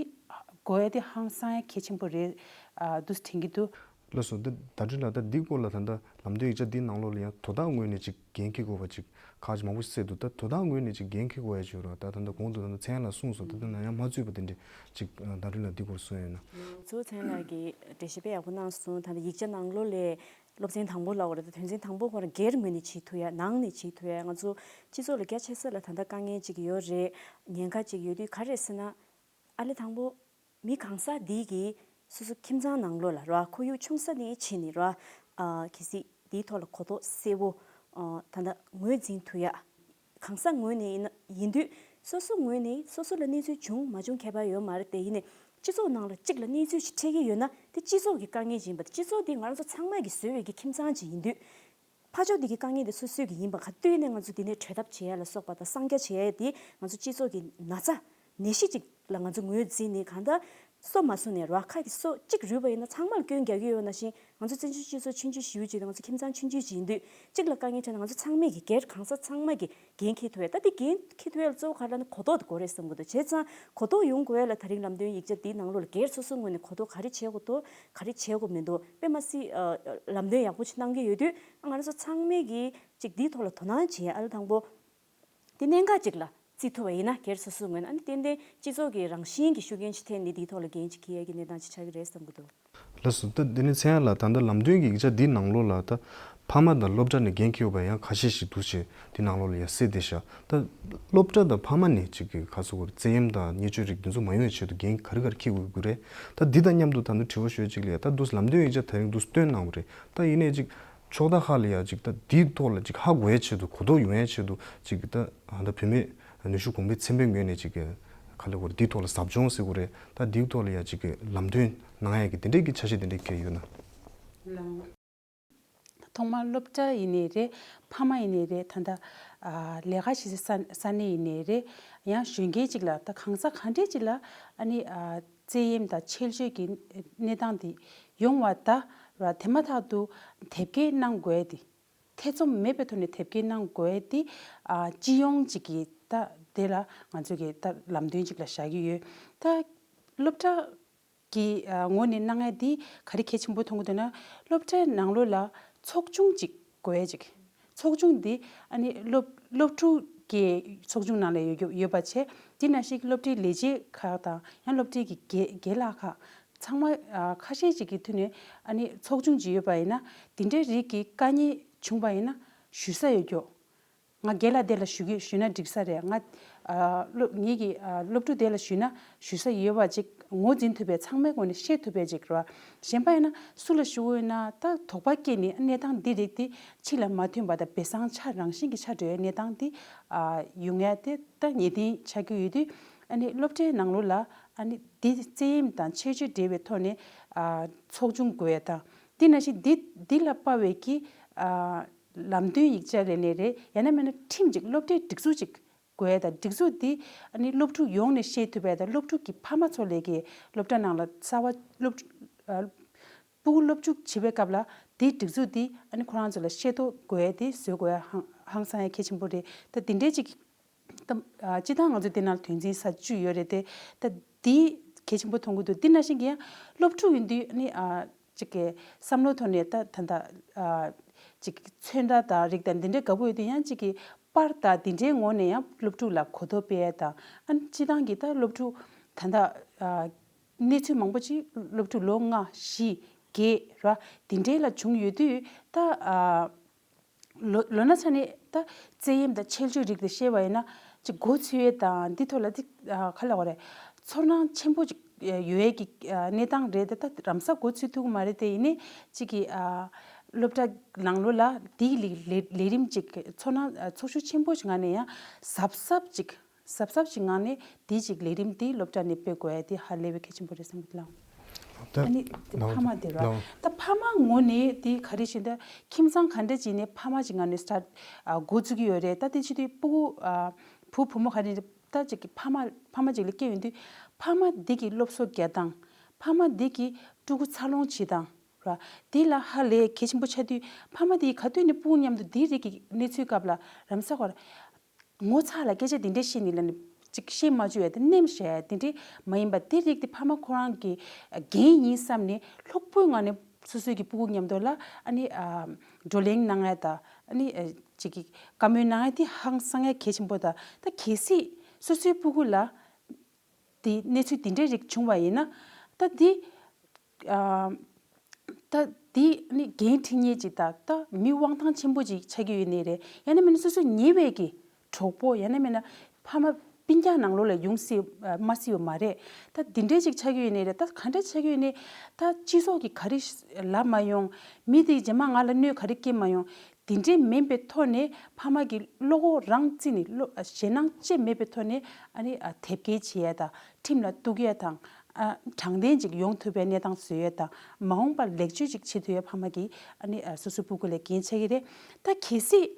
དགོས་ཡ་དེ་ཧང་སང་ཡ་གལ་ཆེན་པོ་རེད་ཨ་འདུག་དྲན་གྱི་འདུག་ལགས་སོ། འདི་ཟླ་སྒྲོན་ལགས། ད་འདི་སྐོར་ལ་ད་ལྟ་ལམ་སྟོན་ཡིག་ཆ་འདིའི་ནང་ལོགས་ལ་ཡང་དོ་བདག་ངོས་ནས་ཅིག་འགན་འཁྱེར་དགོས་པ་ཅིག་ཁག་ཅིག་མང་པོ་ཞིག་གསལ་འདུག་ད་དོ་བདག་ངོས་ནས་ཅིག་འགན་འཁྱེར་དགོས་ཡ་ཅིག་ཡོད་རེད་པ། ད་ད་ལྟ་གོང་དུ་ད་ལྟ་ཚེ་དབྱངས་ལགས་གསུངས་སོང་། དེ་ན་ཡང་མ་ཚུད་པ་དེ་འདྲས་ཅིག་ཟླ་སྒྲོན་ལགས་འདི་སྐོར་གསུང་ཡོད་ན། གཙོ་བོ་ཚེ་དབྱངས་ལགས་ཀྱིས་འགྲེལ་བཤད་དཔེ་ཡག་པོ་གནང་སོང་། ད་ལྟ་ཡིག་ཆ་ནང་ལོགས་ལས་སློབ་ཚན་དང་པོ་ལབ་དགོས་རེད། ད་དོན་ཚན་དང་པོ་ཁོ་རང་སྒེར་ངོས་ནས་བྱེད་ཐུབ་ཡ། ནང་ནས་བྱེད་ཐུབ་ཡ། ང་ཚོ་སྤྱི་ཚོགས་ལ་རྒྱ་ཆེ་ས་ལ་ད་ལྟ་དཀའ་ངལ་ཅིག་ཡོད་རེད། ཉེན་ཁ་ཅིག་ཡོད་དུས་ག་རེ་རེད་ཟེར་ན། ཨ་ལས་དང་པོ་མི་གང་ཟག་འདི་གིས་སོ་སོ་ཁྱིམ་ཚང་ནང་ལོགས་ལ་ར། ཁོར་ཡུག་ཆུང་ས་ནས་བྱས་ནས་ར། ཨ་གལ་སྲིད་འདིའི་ཐོག་ལ་གོ་རྟོགས་གསལ་བོ་ཨ་ད་ལྟ་ངོས་འཛིན་ཐུབ་ཡ། གང་ཟག་ངོས་ནས་ཡིན་ན་ཡིན་དུས་སོ་སོ་ངོས་ནས་སོ་སོ་ལ་གནས་ཚུལ་བྱུང་མ་བྱུང་ཁྱད་པར་ཡོད་མ་རེད་དེ། ཡིན་ནའི་སྤྱི་ཚོགས་ནང་ལ་གཅིག་ལ་གནས་ཚུལ་ཞིག་འཕྲད་ཀྱི་ཡོད་ན་དེ་སྤྱི་ཚོགས་ཀྱི་དཀའ་ངལ་ཅིག་ཡིན་པ། སྤྱི་ཚོགས་འདི་ང་རང་ཚོ་ཚང་མ་གིས་བཟོས་པའི་གི་ཁྱིམ་ཚང་ཅིག་ཡིན་དུས། ཕར་ཕྱོགས་འདི་གི་དཀའ་ངལ་འདི་སོ་སོའི་གི་ཡིན་པ། ག་དུས་ནས་ང་ཚོ་འདི་ནས་གྲོལ་ཐབས་བྱེད་ཡ་ལ་སོགས་པ་དང་། གསང་རྒྱ་བྱེད་ཡ་དེ་ང་ཚོ་སྤྱི་ཚོགས་ཀྱི་ན་ཚ་ནད་གཞི་ཅིག་ལ་ང་ཚོ་ངོས་འཛིན་ནས། གང་ལྟར་སོ་མ་བཟུང་ནས་ར། ཁ་གི་སོ་གཅིག་རུལ་བ་ཡིན་ན་ཚང་མ་ལ་སྐྱོན་རྒྱག་གི་ཡོད་ན་བཞིན། ང་ཚོ་བཙན་བྱོལ་སྤྱི་ཚོགས་ཆུང་ཆུང་ཞེ་པོ་ཅིག་དང་། ང་ཚོ་ཁྱིམ་ཚང་ཆུང་ཆུང་ཅིག་ཡིན་དུས་གཅིག་ལ་དཀའ་ངལ་འཕྲད་ན་ང་ཚོ་ཚང་མས་ཀྱི་སྒེར་གང་ཟག་ཚང་མ་གི་འགན་འཁྱེར་ཐུབ་ཡ། ད་དེ་འགན་འཁྱེར་ཐུབ་ཡ་ལ་གཙོ་བོ་ག་རེ་ལབ་ན་གོ་རྟོགས་དེ་དགོས་རེད་བསམ་གི་འདུག་བྱས་ཙང་གོ་རྟོགས་ཡོང་དགོས་ཡ་ལ་ད་རིང་ལམ་སྟོན་ཡིག་ཆ་འདིའི་ནང་ལོགས་ལ་སྒེར་སོ་སོའི་ངོས་ནས་གོ་རྟོགས་ག་རེ་བྱེད་དགོས་འདུག་ག་རེ་བྱེད་དགོས་མི་འདུག་དཔེ་མ་སྲིད་ཨ་ལམ་སྟོན་ཡག་པོ་ཞིག་གནང་གི་ཡོད་དུས་ང་རང་ཚོ་ཚང་མས་ཀྱིས་ཅིག་འདིའི་ཐོག་ལ་དོ་སྣང་བྱེད་ཡ། ཨ་ལས་དང་པོ་དེ་གནད་འགག་ཅིག་ལ་བརྩི་ཐུབ་པ་ཡིན་ན་སྒེར་སོ་སོའི་ངོས་ནས། ཨ་ནི་ཏན་ཏན་སྤྱི་ཚོགས་ཀྱི་རང་བཞིན་གྱི་ཤུགས་རྐྱེན་ཅིག་ཐེབས་ནས་འདིའི་ཐོག་ལ་འགན་ཅིག་འཁྱེར་ཡ་གི་གནས་སྟངས་ཅིག་ཆགས་ཀྱི་རེད་བསམ་གི་འདུག་ལགས་སོ། ད་དེ་ནས་ཚེ་དབྱངས་ལགས། ད་ལྟ་ལམ་སྟོན་གྱི་ཡིག་ཆ་འདིའི་ནང་ལོགས་ལ་ད་ཕ་མ་དང་སློབ་གྲྭ་ནས་འགན་འཁྱེར་ཡོད་པ་ཡང་ཁ་ཤས་ཤིག་འདུག་ཅེས་དེ་ནང་ལོགས་ལ་ཡང་གསལ་བསྡད་ཤག་ད་སློབ་གྲྭ་དང་ཕ་མ་ནས་ཅིག་གི་ག་ཚོད་གོ་བཙན་གཡེམ་དང་བརྙས་བཅོས་རིགས་འདི་ཚོ་མ་ཡོང་བའི་ཆེད་དུ་འགན་ག་རེ་ག་རེ་འཁྱེར་དགོས་ཀྱི་རེད། ད་འདི་དང་མཉམ་དུ་ད་ནི་དྲི་བ་ཞུ་ཡ་ཅིག་ལ་ཡ། ད་འདུག་ལམ་སྟོན་ཡིག་ཆ་དེ་རིང་འདུག་བཏོན་གནང་བ་རེད། ད་ཡིན་ནའི་ཅིག་ཕྱོགས་མཐའ་ཁག་ལ་ཡ་ཅིག་ད་འདིའི་ཐོག་ལ་ཅིག་ཧ་གོ་ཡའི་ཆེད་དུ། གོ་རྟོགས་ཡོང་ཡའི་ཆེད་དུ་ཅིག་ད་ད་བུད་མེད་ནུས་ཤུགས་གོང་འཕེལ་ཚན་པའི་ངོས་ནས་ཅིག་ག་ལ་གོ་རེད། འདིའི་ཐོག་ལ་ཟབ་སྦྱོང་ཟེར་དགོས་རེད། ད་འདིའི་ཐོག་ལ་ཡ་ཅིག་ལམ་སྟོན་གནང་ཡ་གི་དེ་འདྲའི་གི་འཆར་གཞི་དེ་འདྲའི་གི་ཡོད་ན། ལགས། ཐོག་མར་སློབ་གྲྭ་ཡིན་ནའི་རེད། ཕ་མ་ཡིན་ནའི་རེད། ད་ལྟ་ཨ་ལས་ཀ་བྱེད་སའི་ས་ས་གནས་ཡིན་ནའི་རེད། ཡང་གཞོན་སྐྱེས་ཅིག་ལ་ད་གང་ཟག་ག་འདྲས་ཅིག་ལ་ཨ་ནི་ཨ་བཙན་གཡེམ་དང་ཆེད་གཅོད་ཀྱི་གནས་སྟངས་དེ་ཡོང་བ་ད་ར། དེ་མ་ཐག་ཏུ་དེབ་སྐྱེལ་གནང་དགོས་ཡ་དེ། ཐེ་ཚོམ་མེད་པའི་ཐོག་ནས་དེབ་སྐྱེལ་གནང་དགོས་ཡ་དེ་ཨ་སྤྱི་ཡོངས་ཅིག་གི་ད་དེ་ལ་ང་ཚོ་གི་ད་ལམ་སྟོན་ཅིག་ལ་བཞག་གི་ཡོད། ད་སློབ་གྲྭ་གི་ཨ་ངོས་ནས་གནང་ཡ་འདི་ག་རེ་གལ་ཆེན་པོ་མཐོང་གི་འདུག་ན། སློབ་གྲྭའི་ནང་ལོགས་ལ་ཚོགས་ཆུང་ཅིག་དགོས་ཡ་ཅིག་ཚོགས་ཆུང་འདི་ཨ་ནི་སློབ་སློབ་ཕྲུག་གི་ཚོགས་ཆུང་ནང་ལ་ཡོད་ཡོད་པ་བྱས། དེ་ནང་བཞིན་སློབ་གྲྭའི་ལས་བྱེད་ཁག་དང་། ཡང་སློབ་གྲྭའི་གི་དགེ་དགེ་ལགས་ཁག་ཚང་མ་ཨ་ཁ་ཤས་ཅིག་གི་ཐོག་ནས་ཨ་ནི་ཚོགས་ཆུང་ཅིག་ཡོད་པ་ཡིན་ན། དེ་འདྲའི་རིགས་ཀྱི་དཀའ་ངལ་བྱུང་པ་ཡིན་ན་ཞུ་ས་ཡོད་རྒྱུ། ང་རྒན་ལགས་དེ་ལ་ཞུ་གི་ཞུས་ན་འགྲིག་ས་རེད། ང་ཨ་སློབ་ངེད་ཀྱི་ཨ་སློབ་ཕྲུག་དེ་ལ་ཞུས་ན་ཞུ་ས་ཡོད་པ་ཅིག་ངོས་འཛིན་ཐུབ་པའི་ཚང་མའི་ངོས་ནས་ཤེས་ཐུབ་པའི་ཅིག་རེད་པ། གཞན་པ་ཡིན་ན་སུ་ལ་ཞུ་དགོས་ཡོད་ན་ད་དོགས་པ་སྐྱེས་ནས་གནས་སྟངས་འདི་རིགས་དེ་ཕྱི་ལ་མ་ཐོན་པ་དང་། སྦས་གསང་ཆ་རང་བཞིན་གྱི་ཆགས་འགྲོ་བའི་གནས་སྟངས་དེ་ཨ་ཡོང་ཡ་དེ་ད་ངེས་གཏན་ཆགས་ཀྱི་ཡོད་དུས། ཨ་ནི་སློབ་གྲྭའི་ནང་ལོགས་ལ་ཨ་ནི་འདི་བཙན་གཡེམ་དང་ཆེད་གཅོད་འབྲེལ་བའི་ཐོག་ནས་ཨ་ཚོགས་ཆུང་དགོས་ཡ་དང་། དེ་ནང་བཞིན་འདི་འདི་ལ་དཔག་པའི་གི་ཨ་ ལམ་སྟོན་ཡིག་ཆ་རེ་ནས་རེད། ཡང་ན་མིན་ན་ཁྲིམས་ཅིག་སློབ་གྲྭའི་སྒྲིག་འཛུགས་ཅིག་དགོས་ཡ་དང་། སྒྲིག་འཛུགས་འདི་ཨ་ནི་སློབ་ཕྲུག་ཡོངས་ནས་ཤེས་ཐུབ་པ་དང་། སློབ་ཕྲུག་གི་ཕ་མ་ཚོ་ལས་ཀའི་སློབ་གྲྭ་ནང་ལ་གསར་པ་སློབ་ཕྲུག་ཨ་སྤུ་གུ་སློབ་ཕྲུག་བྱེད་པའི་སྐབས་ལ་དེའི་སྒྲིག་འཛུགས་འདི་ཨ་ནི་ཁོ་རང་ཚོ་ལ་ཤེས་རྟོགས་དགོས་ཡ་དེ་བཟོ་དགོས་ཡ་ཧང་ཧང་སང་ཡ་གལ་ཆེན་པོ་རེད། ད་འདི་འདྲའི་ཅིག་ད་ཨ་སྤྱིར་བཏང་ང་ཚོ་འདི་ནང་ལ་དོན་ཚན་ས་བཅུ་ཡོད་རེད་དེ། ད་འདི་གལ་ཆེན་པོ་མཐོང་གི་འདུག་འདི་ནང་བཞིན་གྱི་ཡང་སློབ་ཕྲུག་ཡིན་དུས་ཨ་ནི་ཨ་ཅིག་གི་བསམ་བློ་ཐོག་ནས་ད་ད་ད་ཨ་ཅིག་ཚོན་མདངས་དང་རིགས་དང་འདི་འདྲའི་དགའ་པོ་ཡོད་དུས་ཡང་ཅིག་གི་པར་དང་འདི་འདྲའི་ངོ་ནས་ཡང་སློབ་ཕྲུག་ལ་གོ་རྟོགས་སྤེལ་ཡ་དང་། ཨ་ནི་སྤྱིར་བཏང་གི་ད་སློབ་ཕྲུག་ད་ད་ཨ་གནས་ཚུལ་མང་པོ་ཅིག་སློབ་ཕྲུག་ལོ་ལྔ་བཞི་བརྒྱད་ར་འདི་འདྲའི་ལ་བྱུང་ཡོད་དུས། ད་ཨ་ལོ་ལོ་ན་ཆ་ནས་ད་རྩེད་གཡེང་དང་འཆལ་སྤྱོད་རིགས་དེ་བཤད་པ་ཡིན་ན་ཅིག་མགོ་ཚོས་ཡས་དང་འདི་ཐོག་ལ་འདི་ཨ་ག་ལབ་དགོས་རེད། ཚོར་སྣང་ཆེན་པོ་ཅིག་ཡོད་ཡས་ཀྱི་ཨ་གནས་སྟངས་རེད་དེ། ད་རང་ས་མགོ་ཚོས་ཐུབ་ཀྱི་མ་རེད་དེ། ཡིན་ནའི་ཅིག་གི་ཨ་སློབ་གྲྭ་ནང་ལོགས་ལ་འདིའི་ལས་ལས་ལས་རིམ་ཅིག་ཚོར་སྣང་ཨ་ཚོར་ཤུགས་ཆེན་པོ་ཞིག་ངང་ནས་ཡང་གཟབ་གཟབ་ཅིག་གཟབ་གཟབ་ཅིག་ངང་ནས་དེ་ཅིག་ལས་རིམ་དེ་སློབ་གྲྭ་ནས་སྤེལ་དགོས་ཡ་དེ་ཧ་ལས་པའི་གལ་ཆེན་པོ་རེད་བསམ་གྱི་འདུག་ལགས། ད་ཨ་ནི་དེ་ལགས་ཕ་མ་དེ་ར། ལགས། ད་ཕ་མ་ངོས་ནས་དེ་ག་རེ་བྱས་ན། ད་ཁྱིམ་ཚང་ག་འདྲ་ཅིག་ནས་ཕ་མ་ཅིག་ངང་ནས་སི་ཊར་ཊི་ཨ་འགོ་བཙུགས་ཀྱི་ཡོད་རེད། ད་དེ་བྱེད་དུས་སྤུ་གུ་ཨ་བུ་བུ་མོ་ག་རེ་ད་ཅིག་གི་ཕ་མ་ཕ་མ་ཅིག་ལ་སྐྱེས་ཡོང་དུས་ཕ་མ་འདི་གི་སློབ་གསོ་རྒྱག་སྟངས། ཕ་མ་འདི་གི་ཕྲུ་གུ་འཚར་ལོངས་བྱེད་སྟངས་ར། དེ་ལ་ཧ་ལས་གལ་ཆེན་པོ་ཆགས་དུས་ཕ་མ་དེ་ག་དུས་ནས་སྤུ་གུ་མཉམ་དུ་དེའི་རིགས་ཀྱི་གནས་ཚུལ་སྐབས་ལ་རམ་ས་གོ་ར། ངོ་ཚ་ལ་སྐད་ཆ་དེ་འདྲས་བཤད་ནི་ལ་ནི་ཅིག་བཤད་མ་བཅུག་ཡ་དེ་ནེམ་བཤད་ཡ་དེ་འདྲས་མ་ཡིན་པ། དེ་རིགས་དེ་ཕ་མ་ཁོ་རང་གི་འགན་ཡིན་བསམ་ནས་ལྷུག་པོའི་ངང་ནས་སོ་སོའི་གི་སྤུ་གུ་མཉམ་དུ་ལ་ཨ་ནི་ཨ་བགྲོ་གླེང་གནང་ཡ་དང་། ཨ་ནི་ཨ་ཅིག་གི་བཀའ་མོལ་གནང་ཡ་དེ་ཧང་སང་ཡ་གལ་ཆེན་པོ་དང་། ད་གལ་སྲིད་སོ་སོའི་སྤུ་གུ་ལ་དེ་གནས་ཚུལ་དེ་འདྲའི་རིགས་བྱུང་བ་ཡིན་ན། ད་དེ་ཨ་ད་དེ་ནི་འགན་འཁྲི་མཁན་ཅིག་དང་། ད་མི་དབང་ཐང་ཆེན་པོ་ཅིག་ཆགས་ཀྱི་ཡོད་ནི་རེད། ཡང་ན་མིན་ན་སོ་སོ་ཉེ་བའི་གི་གྲོགས་པོ། ཡང་ན་མིན་ན་ཕ་མ་སྤུན་ཀྱག་ནང་ལོགས་ལ་ཡོང་སྲིད་མ་སྲིད་པ་མ་རེད། ད་དེ་འདྲའི་ཅིག་ཆགས་ཀྱི་ཡོད་ནི་རེད། ད་ག་འདྲ་ཆགས་ཀྱི་ཡོད་ནི། ད་སྤྱི་ཚོགས་ཀྱི་ག་རེ་ལབ་མ་ཡོང་། མི་དེ་རྗེས་མ་ང་ལ་གནོད་ག་རེ་སྐྱེལ་མ་ཡོང་། དེ་འདྲའི་མིན་པའི་ཐོག་ནས་ཕ་མ་གི་བློ་ཁོག་རང་བརྩིས་ནས། བློ་ཞེད་སྣང་ཅི་མེད་པའི་ཐོག་ནས་ཨ་ནི་ཨ་དེབ་སྐྱེལ་བྱེད་ཡ་དང་། ཁྲིམས་ལ་གཏུག་ཡ་དང་། ཨ་དྲང་བདེན་ཅིག་ཡོང་ཐུབ་པའི་གནས་སྟངས་བཟོ་ཡ་དང་། མ་འོངས་པར་ལེགས་བཅོས་ཅིག་བྱེད་ཐུབ་ཡ་ཕ་མ་གི་ཨ་ནི་ཨ་སོ་སོའི་སྤུ་གུ་ལ་འགན་ཆགས་ཀྱི་རེད། ད་གལ་སྲིད་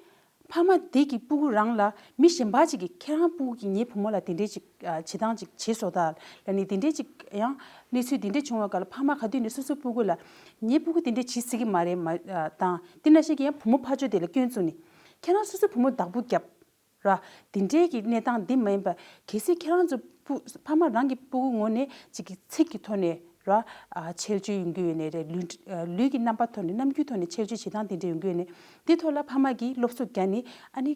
ཕ་མ་དེ་གི་སྤུ་གུ་རང་ལ་མི་གཞན་པ་ཅིག་གིས་ཁྱེད་རང་སྤུ་གུ་གིས་ངའི་བུ་མོ་ལ་དེ་འདྲའི་ཅིག་ཨ་བྱེད་སྟངས་ཅིག་བྱས་སོང་ད་ལབ་ནས་དེ་འདྲའི་ཅིག་ཡང་གནས་ཚུལ་དེ་འདྲ་བྱུང་བ་ག་ལ་ཕ་མ་ག་དུས་ནས་སོ་སོའི་སྤུ་གུ་ལ་ངའི་སྤུ་གུ་དེ་འདྲ་བྱེད་སྲིད་ཀྱི་མ་རེད་མ་ཨ་དང་། དེ་ནང་བཞིན་གྱི་ཡང་བུ་མོ་ཕར་ཕྱོགས་དེ་ལ་སྐྱོན་བཙུགས་ནས་ཁྱེད་རང་སོ་སོའི་བུ་མོ་བདག་པོ་རྒྱབ་ར། དེ་འདྲའི་གི་གནས་སྟངས་འདི་མ་ཡིན་པ། གལ་སྲིད་ཁྱེད་རང་ཚོ་སྤུ་ཕ་མ་རང་གི་སྤུ་གུ་ངོས་ནས་ཅིག་གི་ཚིག་གི་ཐོག་ནས་ར་ཨ་འཆལ་སྤྱོད་ཡོང་གི་ཡོད་ནས་རེད། ལུས་ཨ་ལུས་ཀྱི་རྣམ་པ་ཐོག་ནས་རྣམ་འགྱུར་ཐོག་ནས་འཆལ་སྤྱོད་བྱེད་སྟངས་དེ་འདྲ་ཡོང་གི་ཡོད་ནས། དེ་ཐོག་ལ་ཕ་མ་གིས་སློབ་གསོ་རྒྱག་ནས་ཨ་ནི་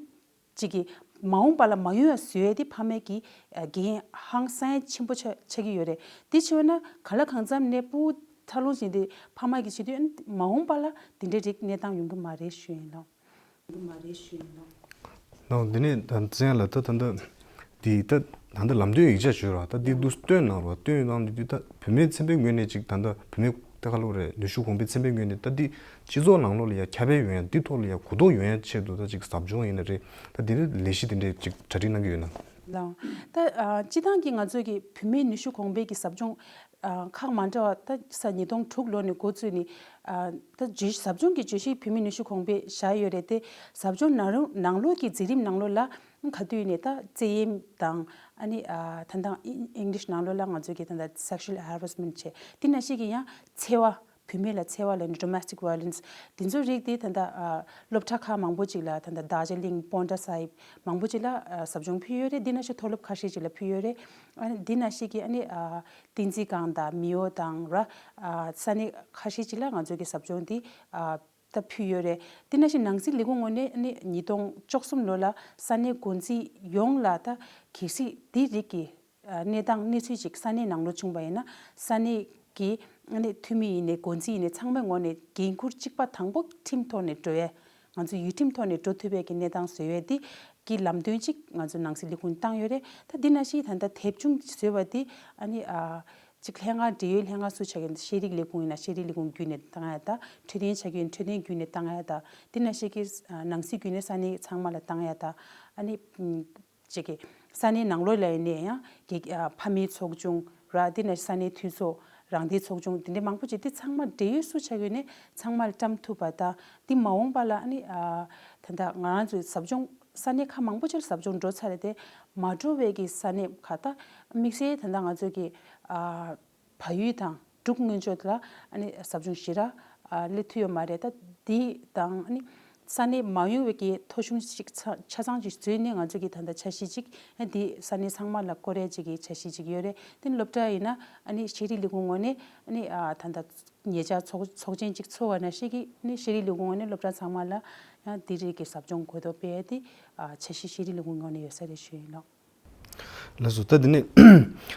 ཅིག་གི་མ་འོངས་པ་ལ་མ་ཡོང་ཡ་བཟོ་ཡ་དེ་ཕ་མའི་གི་ཨ་འགན་ཧང་སང་ཡ་ཆེན་པོ་ཆགས་ཆགས་ཀྱི་ཡོད་རེད། དེ་བྱས་ན་གང་ལ་གང་འཚམ་ནས་སྤུ་གུ་འཚར་ལོངས་བྱེད་དུས་ཕ་མ་གིས་བྱེད་དུས་ཨ་ནི་མ་འོངས་པ་ལ་དེ་འདྲའི་རིགས་གནས་སྟངས་ཡོང་གི་མ་རེད་ཞུ་ཡིན་ལགས། ཡོང་གི་མ་རེད་ཞུ་ཡིན་ལགས། ནའོ། འདི་ནས་ད་བཙན་ལ་ད་ད་ད་འདི་ད་ད་ད་ལམ་སྟོན་ཡིག་ཆ་བྱོས་ར། ད་འདི་འདུག་སྟོན་གནང་རོགས། སྟོན་གནང་འདི་འདི་ད་བུད་མེད་ཚན་པའི་ངོས་ནས་ཅིག་ད་ད་བུད་མེད་ད་ག་ལོ་རེད། ནུས་ཤུགས་གོང་འཕེལ་ཚན་པའི་ངོས་ནས་ད་འདི་སྤྱི་ཚོགས་ནང་ལོགས་ལ་ཡ་ཁྱབ་སྤེལ་ཡོང་ཡ། འདི་ཐོག་ལ་ཡ་གོ་རྟོགས་ཡོང་ཡ་ཆེད་དུ་ད་ཅིག་ཟབ་སྦྱོང་ཡིན་ན་རེད། ད་འདི་འདྲའི་ལས་གཞི་དེ་འདྲས་ཅིག་གྲ་སྒྲིག་གནང་གི་ཡོད་ན། ལགས། ད་ཨ་སྤྱི་བཏང་གི་ང་ཚོ་གི་བུད་མེད་ནུས་ཤུགས་གོང་འཕེལ་གྱི་ཟབ་སྦྱོང་ཨ་ཁག་མ་འདྲ་བ་ད་ས་ཉིས་སྟོང་དྲུག་ལོ་ནས་འགོ་བཙུགས་ནས་ཨ་ད་བརྗོད་ཟབ་སྦྱོང་གི་བརྗོད་གཞི་བུད་མེད་ནུས་ཤུགས་གོང་འཕེལ་བཞག་ཡོད་རེད་དེ། ཟབ་སྦྱོང་ནང་ལོ་ནང་ལོགས་ཀྱི་མཛད་རིམ་ནང་ལོགས་ལ་ག་དུས་ནས་ད་རྩེད་གཡེང་དང་། ཨ་ནི་ཨ་ད་ལྟ་ཨིང་ལིཤ་ནང་ལོགས་ལ་ང་ཚོ་གི་ད་ལྟ་sexual harassment་བྱས། དེ་ནང་བཞིན་གྱི་ཡང་འཚེ་བ། བུད་མེད་ལ་འཚེ་བ་ལབ་ནས་domestic violence་དེ་ཚོ་རིགས་དེ་ད་ལྟ་ཨ་སློབ་གྲྭ་ཁག་མང་པོ་ཅིག་ལ། ད་ལྟ་དར་ཇི་ལིང་པོན་ཊ་སཱ་ཧིབ་མང་པོ་ཅིག་ལ་ཨ་ཟབ་སྦྱོང་ཕུལ་ཡོད་རེད། འདི་ནང་བཞིན་མཐོ་སློབ་ཁ་ཤས་ཅིག་ལ་ཕུལ་ཡོད་རེད། ཨ་ནི་འདི་ནང་བཞིན་གྱི་ཨ་ནི་ཨ་བསྟན་འཛིན་སྒང་དང་མེའོ་དང་ར་ཨ་ས་གནས་ཁ་ཤས་ཅིག་ལ་ང་ཚོ་གི་ཟབ་སྦྱོང་འདི་ཨ་ད་ཕུལ་ཡོད་རེད། འདི་ནང་བཞིན་ནང་སྲིད་ལས་ཁུངས་ངོས་ནས་ཨ་ནི་ཉིས་སྟོང་བཅུ་གསུམ་ལོ་ལ་ས་གནས་འགོ་འཛིན་ཡོངས་ལ་ད་གལ་སྲིད་འདི་རིགས་ཀྱི་གནས་སྟངས་གནས་ཚུལ་ཅིག་ས་གནས་ནང་ལོགས་བྱུང་བ་ཡིན་ན། ས་གནས་ཀྱི་ཨ་ནི་འཐུས་མི་ཡིན་ནའི་འགོ་འཛིན་ཡིན་ནའི་ཚང་མའི་ངོས་ནས་འགན་ཁུར་གཅིག་པ་དང་པོ་ཁྲིམས་ཐོག་ནས་འགྲོ་ཡས། ང་ཚོ་ཡུལ་ཁྲིམས་ཐོག་ནས་འགྲོ་ཐུབ་པའི་གི་གནས་སྟངས་བཟོ་ཡས་དེ་གི་ལམ་སྟོན་ཅིག་ང་ཚོ་ནང་སྲིད་ལས་ཁུངས་བཏང་ཡོད་རེད། ད་འདི་ནང་བཞིན་ད་ལྟ་དེབ་ཆུང་བཟོས་པ་དེ་ཨ་ནི་ཨ་ཅིག་ལྷན་ཁང་འབྲེལ་ཡོད་ལྷན་ཁང་སུ་ཆགས་ཀྱི་ཤེས་རིག་ལས་ཁུངས་ཡིན་ན་ཤེས་རིག་ལས་ཁུངས་བརྒྱུད་ནས་བཏང་ཡ་ད། འཕྲོད་བསྟེན་བྱ་རྒྱུ་ཡིན་འཕྲོད་བསྟེན་བརྒྱུད་ནས་བཏང་ཡ་ད། འདི་ནང་བཞིན་གི་ཨ་ནང་སྲིད་བརྒྱུད་ནས་ས་གནས་ཚང་མ་ལ་བཏང་ཡ་ད། ཨ་ནི་ཅིག་གི་ས་གནས་ནང་ལོགས་ལ་ཡིན་ནའི་ཡང་གི་ཨ་ཕ་མའི་ཚོགས་ཆུང་ར། དེ་ནས་ས་གནས་འཐུས་ཚོགས་ རང་བདེན་ཚོགས་ཆུང་དེ་འདྲའི་མང་པོ་ཅིག་དེ་ཚང་མ་འབྲེལ་ཡོད་སུ་ཆགས་ཡོད་ནས་ཚང་མ་ལ་བཀྲམ་ཐུབ་པ་དང་། དེ་མ་འོངས་པ་ལ་ཨ་ནི་ཨ་ད་ལྟ་ང་རང་ཚོའི་ཟབ་སྦྱོང་ས་གནས་ཁག་མང་པོ་ཅིག་ལ་ཟབ་སྦྱོང་འགྲོ་ཚར་རེད་དེ། མ་འགྲོ་བའི་གི་ས་གནས་ཁག་ད་དམིགས་བསལ་ད་ལྟ་ང་ཚོའི་གི་ཨ་བལ་ཡུལ་དང་འབྲུག་སྔོན་ཆད་ལ་ཨ་ནི་ཟབ་སྦྱོང་ཞེ་དྲག་ཨ་སླེབས་ཐུབ་ཡོད་མ་རེད། ད་དེ་དང་ཨ་ནི་ས་གནས་མ་ཡོང་བའི་གི་ཐོ་གཞུང་ཞིག་ཆ་ཆ་ཚང་ཅིག་བཟོས་ནས་ང་ཚོ་གི་ད་ལྟ་འཆར་གཞི་ཅིག་ཨ་དེ་ས་གནས་ཚང་མ་ལ་སྐོར་ཡས་ཅིག་གི་འཆར་གཞི་ཅིག་ཡོད་རེད། དེ་སློབ་གྲྭ་ཡིན་ན་ཨ་ནི་ཤེས་རིག་ལས་ཁུངས་ངོས་ནས་ཨ་ནི་ཨ་ད་ལྟ་ཉེ་ཆར་ཚོགས་ཚོགས་ཆེན་ཅིག་ཚོགས་པ་ནང་བཞིན་གི་ཨ་ནི་ཤེས་རིག་ལས་ཁུངས་ངོས་ནས་སློབ་གྲྭ་ཚང་མ་ལ་ཡང་དེ་རིགས་ཀྱི་ཟབ་སྦྱོང་གོ་རྟོགས་སྤེལ་ཡས་དེ་ཨ་འཆར་གཞི་ཤེས་རིག་ལས་ཁུངས་ངོས་ནས་ཡོད་ས་རེད་ཞུ་ཡིན་ལགས། ལགས་སོ། ད་འདི་ནས་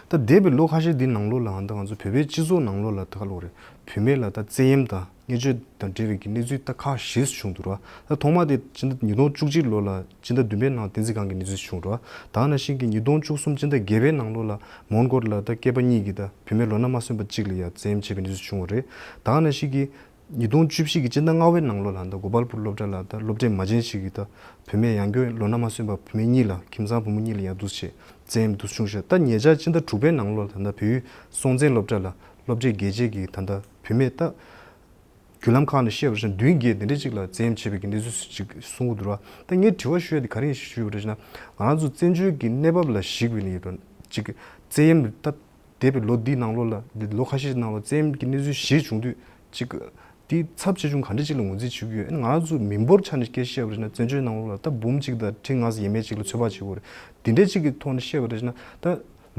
ད་འདས་པའི་ལོ་ཁ་ཤས་འདི་ནང་ལོགས་ལ་ད་ང་ཚོ་བོད་པའི་སྤྱི་ཚོགས་ནང་ལོགས་ལ་ད་ག་ལོག་རེད། བུད་མེད་ལ་ད་བཙན་གཡེམ་དང་བརྙས་བཅོས་དང་འབྲེལ་བའི་གི་གནས་ཚུལ་ད་ཁ་ཤས་བྱུང་འདུག་ར། ད་ཐོག་མ་དེ་སྤྱི་ཟླ་ཉིས་སྟོང་བཅུ་གཅིག་ལོ་ལ་སྤྱི་ཟླ་བདུན་པའི་ནང་བསྟན་འཛིན་སྒང་གི་གནས་ཚུལ་བྱུང་ར། ད་ནང་བཞིན་གི་ཉིས་སྟོང་བཅུ་གསུམ་སྤྱི་ཟླ་བརྒྱད་པའི་ནང་ལོགས་ལ་མོན་གྷོ་ལ་ད་སྐྱེས་པ་གཉིས་ཀྱིས་ད་བུད་མེད་ལོ་ན་མ་སོན་པ་གཅིག་ལ་ཡ་བཙན་གཡེམ་བྱས་པའི་གནས་ཚུལ་བྱུང་བ་རེད། ད་ནང་བཞིན་གི་ཉིས་སྟོང་བཅུ་བཞི་གི་སྤྱི་ཟླ་ལྔ་པའི་ནང་ལོགས་ལ་ད་གོ་པལ་པུར་སློབ་གྲྭ་ལ་ད་སློབ་གྲྭའི་མ་བྱན་ཞིག་གིས་ད་བུད་མེད་ཡང་སྐྱོན་ལོ་ན་མ་སོན་པ་བུད་མེད་གཉིས་ལ་ཁྱིམ་ཚང་བུ་མོ་གཉིས་ལ་ཡང་འདུག་བྱས་བཙན་གཡེམ་འདུག་བྱུང་ཤག་ད་ཉེ་ཆར་སྤྱི་ཟླ་དྲུག་པའི་ནང་ལོགས་ལ་ད་ལྟ་བལ་ཡུལ་སྲོང་བཙན་སློབ་གྲྭ་ལ་སློབ་གྲྭའི་དགེ་ཆེ་གིས་ད་ལྟ་བུད་མེད་ད་བརྒྱུད་ལམ་ཁག་ནས་བཤད་པར་བཞིན་བདུན་བརྒྱད་དེ་འདྲ་ཅིག་ལ་བཙན་གཡེམ་བྱས་པའི་གི་གནས་ཚུལ་ཅིག་གསུང་གི་འདུག་ར། ད་ངས་དྲི་བ་ཞུ་ཡ་དེ་ག་རེ་ཡིན་ཞུས་པ་རེད་ཟེར་ན། ང་རང་ཚོ་བཙན་བྱོལ་གྱི་གནས་བབ་ལ་གཞིགས་པ་ཡིན་ན་ཅིག་བཙན་གཡེམ་ད་འདས་པའི་ལོ་འདིའི་ནང་ལོགས་ལ་འདི་ལོ་ཁ་ཤས་ནང་ལ་བཙན་གྱི་གནས་ཚུལ་ཞིག་བྱུང་དུས་ཅིག་དེའི་ཚབས་ཆེ་ཆུང་ག་འདྲ་ཅིག་ལ་ངོས་འཛིན་བྱེད་ཀྱི་ཡོད། ང་རང་ཚོ་མི་འབོར་ཆ་ནས་སྐད་ཆ་བཤད་པ་རེད་ན་བཙན་བྱོལ་ནང་ལོགས་ལ་ད་འབུམ་གཅིག་དང་ཁྲི་ལྔ་ཙམ་ཡས་མས་ཅིག་ལ་ཚོད་དཔག་བྱེད་ཀྱི་ཡོད་རེད། དེ་འདྲ་ཅིག་གི་ཐོག་ནས་བཤད་པ་རེད་ན་ད་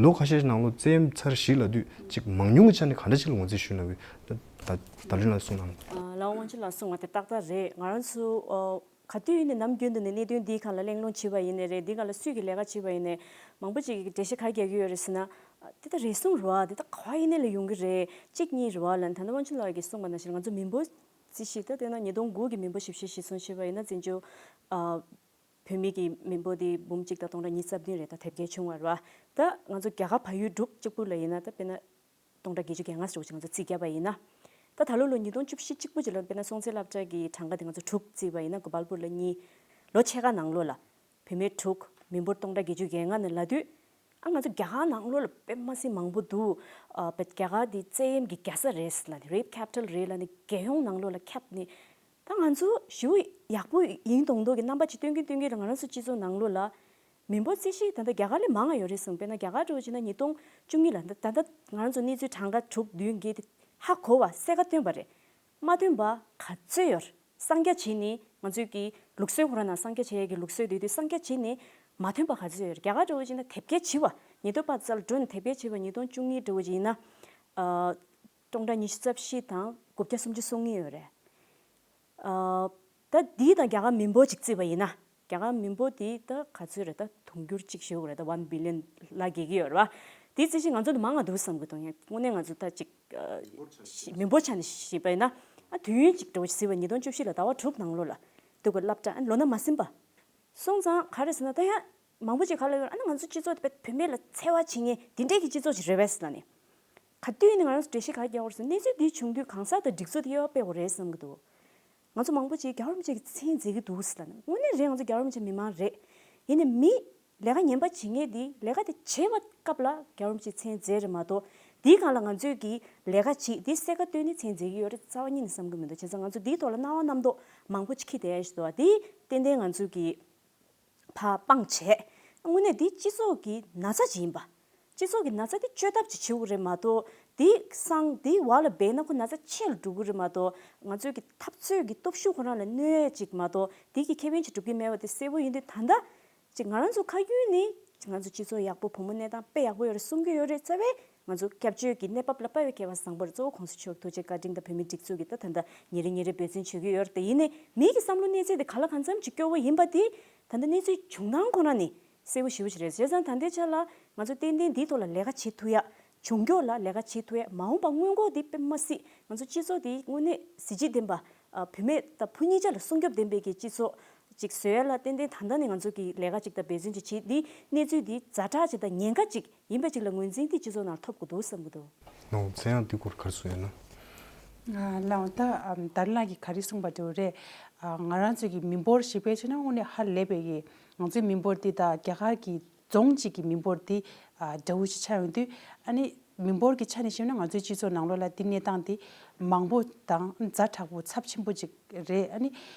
ལོ་ཁ་ཤས་ནང་ལོགས་བཙན་ཚར་ཞིག་ལབ་དུས་ཅིག་མང་ཉུང་གི་ཆ་ནས་ག་འདྲ་ཅིག་ལ་ངོས་འཛིན་ཞུས་ན་འོས། ད་ད་ལུན་ལགས་གསུངས་གནང་། ལགས་དབང་ཕྱུག་ལགས་གསུངས་པ་དེ་ཏག་ཏག་རེད། ང་རང་ཚོ་ག་དུས་ཡིན་ནའི་ནམ་རྒྱུན་དུ་ནས་གནད་དོན་འདིའི་སྒང་ལ་གླེང་སློང་བྱེད་པ་ཡིན་ནའི་རེད། འདིའི་སྒང་ལ་སུས་ཀྱི་ལས་ཀ་བྱེད་པ་ཡིན་ནའི་མང་པོ་ཅིག་གིས་འགྲེལ་བཤད་ག་རེ་རྒྱག་གི་ཡོད་རེད་ཟེར་ན། དེ་ད་རེ་ཟུང་རེད་བ། དེ་ད་ག་བ་ཡིན་ནའི་ལ་ཡོང་གི་རེད། གཅིག་གཉིས་རེད་བ་ལབ་ན། ད་ནི་དབང་ཕྱུག་ལགས་ཀྱིས་གསུངས་པ་ནང་བཞིན་ང་ཚོ་མི་འབོར་རྩིས་ཞིབ་ད་དེ་ན་ཉིས་སྟོང་དགུ་གི་མི་འབོར་ཞིབ་བཤེར་གཞིར་བཟུང་བྱས་པ་ཡིན་ན་བཙན་བྱོལ་བོད་མི་གི་མི་འབོར་དེ་འབུམ་གཅིག་དང་སྟོང་ཕྲག་ཉི་ཤུ་རྩ་བདུན་རེད། ད་དེབ་སྐྱེལ་བྱུང་བ་རེད་བ། ད་ང་ཚོ་རྒྱ་གར་བལ་ཡུལ་འབྲུག་གཅིག་པུ་ལ་ཡིན་ན་ད་དཔེར་ན། སྟོང་ཕྲག་བརྒྱད་ཅུ་གྱ་ལྔ་ཙམ་ཅིག་ང་ཚོ་རྩིས་བརྒྱབ་པ་ཡིན་ན། ད་ད་ལོ་ལོ་ཉིས་སྟོང་བཅུ་བཞི་གཅིག་པུ་ཅིག་ལ་དཔེར་ན་སྲོང་བཙན་སློབ་གྲྭ་གི་གྲངས་ཀ་དེ་ང་ཚོ་དྲུག་བརྩིས་པ་ཡིན་ན་གོ་པལ་པུར་ལ་གཉིས། ལོ་ཕྱེད་ཀ་ནང་ལོགས་ལ་བུད་མེད་དྲུག་མི་འབོར་སྟོང་ཕྲག་བརྒྱད་ཅུ་གྱ་ལྔ་ནས་ལབ་དུས། ཨ་ང་ཚོ་རྒྱ་གར་ནང་ལོགས་ལ་དཔེ་མ་སྲིད་མང་པོ་འདུག་ཨ་བེད་རྒྱ་གར་འདི་བཙན་གཡེམ་གྱི་རྒྱལ་ས་རེད་ལབ་ནས་rape capital རེད་ལབ་ནས་རྒྱལ་ཡོངས་ནང་ལོགས་ལ་ཁྱབ་ནས། ད་ང་ཚོ་ཞེ་པོ་ཡག་པོ་ཡིན་མདོག་མདོག་གི་རྣམ་པ་ཅིག་སྟོན་གྱིན་སྟོན་གྱིན་ལ་ང་རང་ཚོ་སྤྱི་ཚོགས་ནང་ལོགས་ལ། མི་འབོར་རྩིས་ཞིབ་ད་ལྟ་རྒྱ་གར་ལས་མང་ང་ཡོད་རེད་གསུངས། དཔེར་ན་རྒྱ་གར་འདྲ་བོ་བྱས་ན་ཉིས་སྟོང་བཅུ་གཉིས་ལ་ད་ད་ལྟ་ང་རང་ཚོ་གནས་ཚུལ་གྲངས་ཀ་དྲུག་བདུན་བརྒྱད་དེ་ཧ་གོ་བ་གསལ་ཁ་སྟོན་པ་རེད། མ་སྟོན་པ་ག་ཚོད་ཡོད་རེད། གསང་རྒྱ་བྱས་ནས་ང་ཚོས་ཀྱི་ལུགས་སྲོལ་ཁོ་རང་ནང་གསང་རྒྱ་བྱེད་ཡས་ཀྱི་ལུགས་སྲོལ་དེ་དུས་གསང་རྒྱ་བྱས་ནས་མ་ཐོན་པ་ག་ཚོད་ཡོད་རེད། རྒྱ་གར་འདྲ་བོ་བྱས་ན་དེབ་སྐྱེལ་བྱས་པ་ཉིས་སྟོང་པ་ཙམ་ལ་འགྲོ་ནས་དེབ་སྐྱེལ་བྱས་པ་ཉིས་སྟོང་བཅུ་གཉིས་འདྲ་བོ་བྱས་ན། ཨ་སྟོང་ཕྲག་ཉི་ཤུ་རྩ་བཞི་དང་དགུ་བརྒྱ་སུམ་ཅུ་སོ་གཉིས་ཡོད་རེད། ཨ་ད་འདི་དང་རྒྱ་གར་མི་འབོར་ཅིག་བརྩིས་པ་ཡིན་ན། རྒྱ་གར་མི་འབོར་དེ་ད་ག་ཚོད་རེད། ད་དུང་འགྱུར་གཅིག་ཞུ་དགོས་རེད། ད་one billion ལ་བརྒལ་གྱི་ཡོད་རེད་བ། དེ་རྩིས་ཞིབ་ང་ཚོ་འདི་མང་ང་འདུག་བསམ་གྱི་འདུག་ཡང་དངོས་གནས་ང་ཚོ་ད་ཅིག་ཨ་མི་འབོར་ཆ་ནས་བཤད་པ་ཡིན་ན། ཨ་དུས་ཡུན་གཅིག་འདྲ་བོ་ཞིག་བརྩིས་པ་ཉིས་སྟོང་བཅུ་བཞི་ལ་ཟླ་བ་དྲུག་ནང་ལོགས་ལ་འདུག་གི་སློབ་གྲྭ་ཨ་ལོ་ན་མ་ཟིན་པ། སོང་ཙང་ག་རེ་ཟེར་ན་ད་ཡང་མང་པོ་ཅིག་ག་ལ་ཡོད་ཨ་ན་ང་ཚོ་སྤྱི་ཚོགས་དེ་བོད་མི་ལ་འཚེ་བ་བྱེད་མཁན་དེ་འདྲས་ཀྱི་སྤྱི་ཚོགས་ཅིག་རེད་པས་ཟེར་ལ་ནི། ག་དུས་ནི་ང་རང་ཚོ་འགྲེལ་བཤད་ག་རེ་རྒྱག་དགོས་རེད་ཟེར་གནས་ཚུལ་འདི་བྱུང་དུས་གང་ཟག་དང་སྒྲིག་འཛུགས་དེ་དབྱེ་བ་སྤེལ་དགོས་རེད་བསམ་གྱི་འདུག་ང་ཚོ་མང་པོ་ཅིག་རྒྱལ་བ་རིན་པོ་ཆེ་གི་མཚན་མཛད་ཀྱི་འདུག་ཟེར་ལ་ནི་དངོས་གནས་རེད། ང་ཚོ་རྒྱལ་བ་རིན་པོ་ཆེ་མི་མང་རེད། ཡིན་ནའི་མི་ལས་ཀ་ངན་པ་བྱེད་མཁན་འདི་ལས་ཀ་དེ་བྱེད་པ་སྐབས་ལ་རྒྱལ་བ་རིན་པོ་ཆེ་མཚན་མཛད་རེད་མ་གཏོགས་འདིའི་སྒང་ལ་ང་ཚོས་ཀྱི་ལས་ཀ་བྱེད་འདི་གསལ་ཁ་བཏོན་ནས་མཚན་མཛད་ཀྱི་ཡོད་རེད་རྩ་བ་ཉིད་ནས་བསམ་གྱི་མི་འདུག་བྱས་ཙང་ང་ཚོ་འདིའི་ཐོག་ལ་སྣང་བ་རྣམ་རྟོག་མང་པོ་ཅིག་འཁྱེར་བསྡད་ཡ་ཞིག་འདུག་བ། འདི་ཏན་ཏན་ང་ཚོས་ཀྱི་ཕར་སྤང་བྱས། དངོས་གནས་འདི་སྤྱི་ཚོགས་ཀྱི་ན་ཚ་ཅིག་ཡིན་པ། སྤྱི་ཚོགས་ཀྱི་ན་ཚ་འདི་བཅོས་ཐབས་ཅིག་བྱེད་དགོས་རེད་མ་གཏོགས། འདི་སང་འདི་བར་ལ་སྦས་ན་ཁོ་ན་ཚ་ཆེ་རུ་འགྲོ་གི་རེད་མ་གཏོགས། ང་ཚོའི་གི་འཐབ་རྩོད་ཀྱི་སྟོབས་ཤུགས་ཁོ་རང་ལ་གནོད་ཡས་ཅིག་མ་གཏོགས་འདི་གི་ཁེ་ཕན་ཅིག་སྒྲུབ་ཀྱི་མེད་པ་དེ་གསལ་པོ་ཡིན་དུས། ད་ལྟ་ཅིག་ང་རང་ཚོ་ཁ་གཡུག་ནས་ང་ཚོ་སྤྱི་ཚོགས་ཡག་པོ་བུ་མོ་གནས་སྟངས་དཔེ་ཡག་པོ་ཡོད་རེད་གསུང་གི་ཡོད་རེད། རྩ་བའི་ང་ཚོ་སྐྱབས་བཅོལ་གྱི་གནས་བབ་ལ་དཔག་པའི་ཁྱད་པར་བཟང་པོ་རེད། གཙོ་བོ་༸གོང་ས་མཆོག་ཐུགས་རྗེ་བཀའ་དྲིན་དང་བོད་མིའི་སྒྲིག་འཛུགས་ཀྱི་ད་ད་ལྟ་ཉིན་རེ་ཉིན་རེ་འབད་བརྩོན་བྱེད་ཀྱི་ཡོད་རེད། དེ་ཡིན་ནའི་མི་གི་བསམ་བློ་གནས་ཚད་དེ་ག་ལ་གང་འཚམ་ཅིག་སྐྱོ་བོ་ཡིན་པ་དེ་ད་ལྟ་གནས་ཚུལ་བྱུང་སྟངས་ཁོ་ན་ནས་གསལ་པོ་ཞེ་པོ་ཞིག་རེད། བྱས་ཙང་ད་ལྟའི་ཆ་ལ་ང་ཚོ་ཏན་ཏན་འདིའི་ཐོག་ལ་ལས་ཀ་བྱེད་ཐུབ་ཡ། འབྱུང་འགྱུར་ལ་ལས་ཀ་བྱེད་ཐུབ་ཡ། མ་འོངས་པ་སྔོན་འགོག་འདི་དཔེ་མ་སྲིད། ང་ཚོ་སྤྱི་ཚོགས་འདི་དངོས་གནས་གཟི་བརྗིད་ལྡན་པ། ཨ་བུད་མེད་དང་བུ་གཉིས་ཆ་ལ་སྲུང་སྐྱོབ་ལྡན་པའི་གི་སྤྱི་ཚོགས་ཅིག་བཟོ་ཡ་ལ་ཏན་ཏན་ད་ལྟ་ནས་ང་ཚོ་གི་ལས་ཀ་ཅིག་དང་འབད་བརྩོན་ཅིག་བྱེད། འདི་གནས་ཚུལ་འདི་ཛ་དྲག་ཅིག་དང་ཉེན་ཁ་ཅིག་ཡིན་པ་ཅིག་ལ་ངོས་འཛིན་འདི་སྤྱི་ཚོགས་ནང་ཐོབ་དགོས་འདུག་བསམ་གྱི་འདུག་ནོ། ཚེ་དབྱངས་འདི་སྐོར་ག་རེ་གསུང་ཡོད་ན། ཨ་ལགས་འོང་། ད་ཨམ་དར་ལགས་ཀྱིས་ག་རེ་གསུངས་པ་འདྲ་བོ་རེད། ཨ་ང་རང་ཚོའི་གི་མི་འབོར་ཞིབ་ཕྲ་བྱས་ན་དངོས་གནས་ཧ་ལས་པའི་གི་ང་ཚོའི་མི་འབོར་འདི་དང་རྒྱ་གར་གྱི་རྫོང་གཅིག་གི་མི་འབོར་འདི་ཨ་འདྲ་བོ་ཞིག་ཆགས་ཡོང་དུས། ཨ་ནི་ མི་འབོར་གྱི་ཆ་ནས་བཤད་ན་ང་ཚོའི་སྤྱི་ཚོགས་ནང་ལོགས་ལ་འདི་གནས་སྟངས་འདི་མང་པོ་དང་ཛ་དྲག་པོ་ཚབས་ཆེན་པོ་ཅིག་རེད། ཨ་ནི་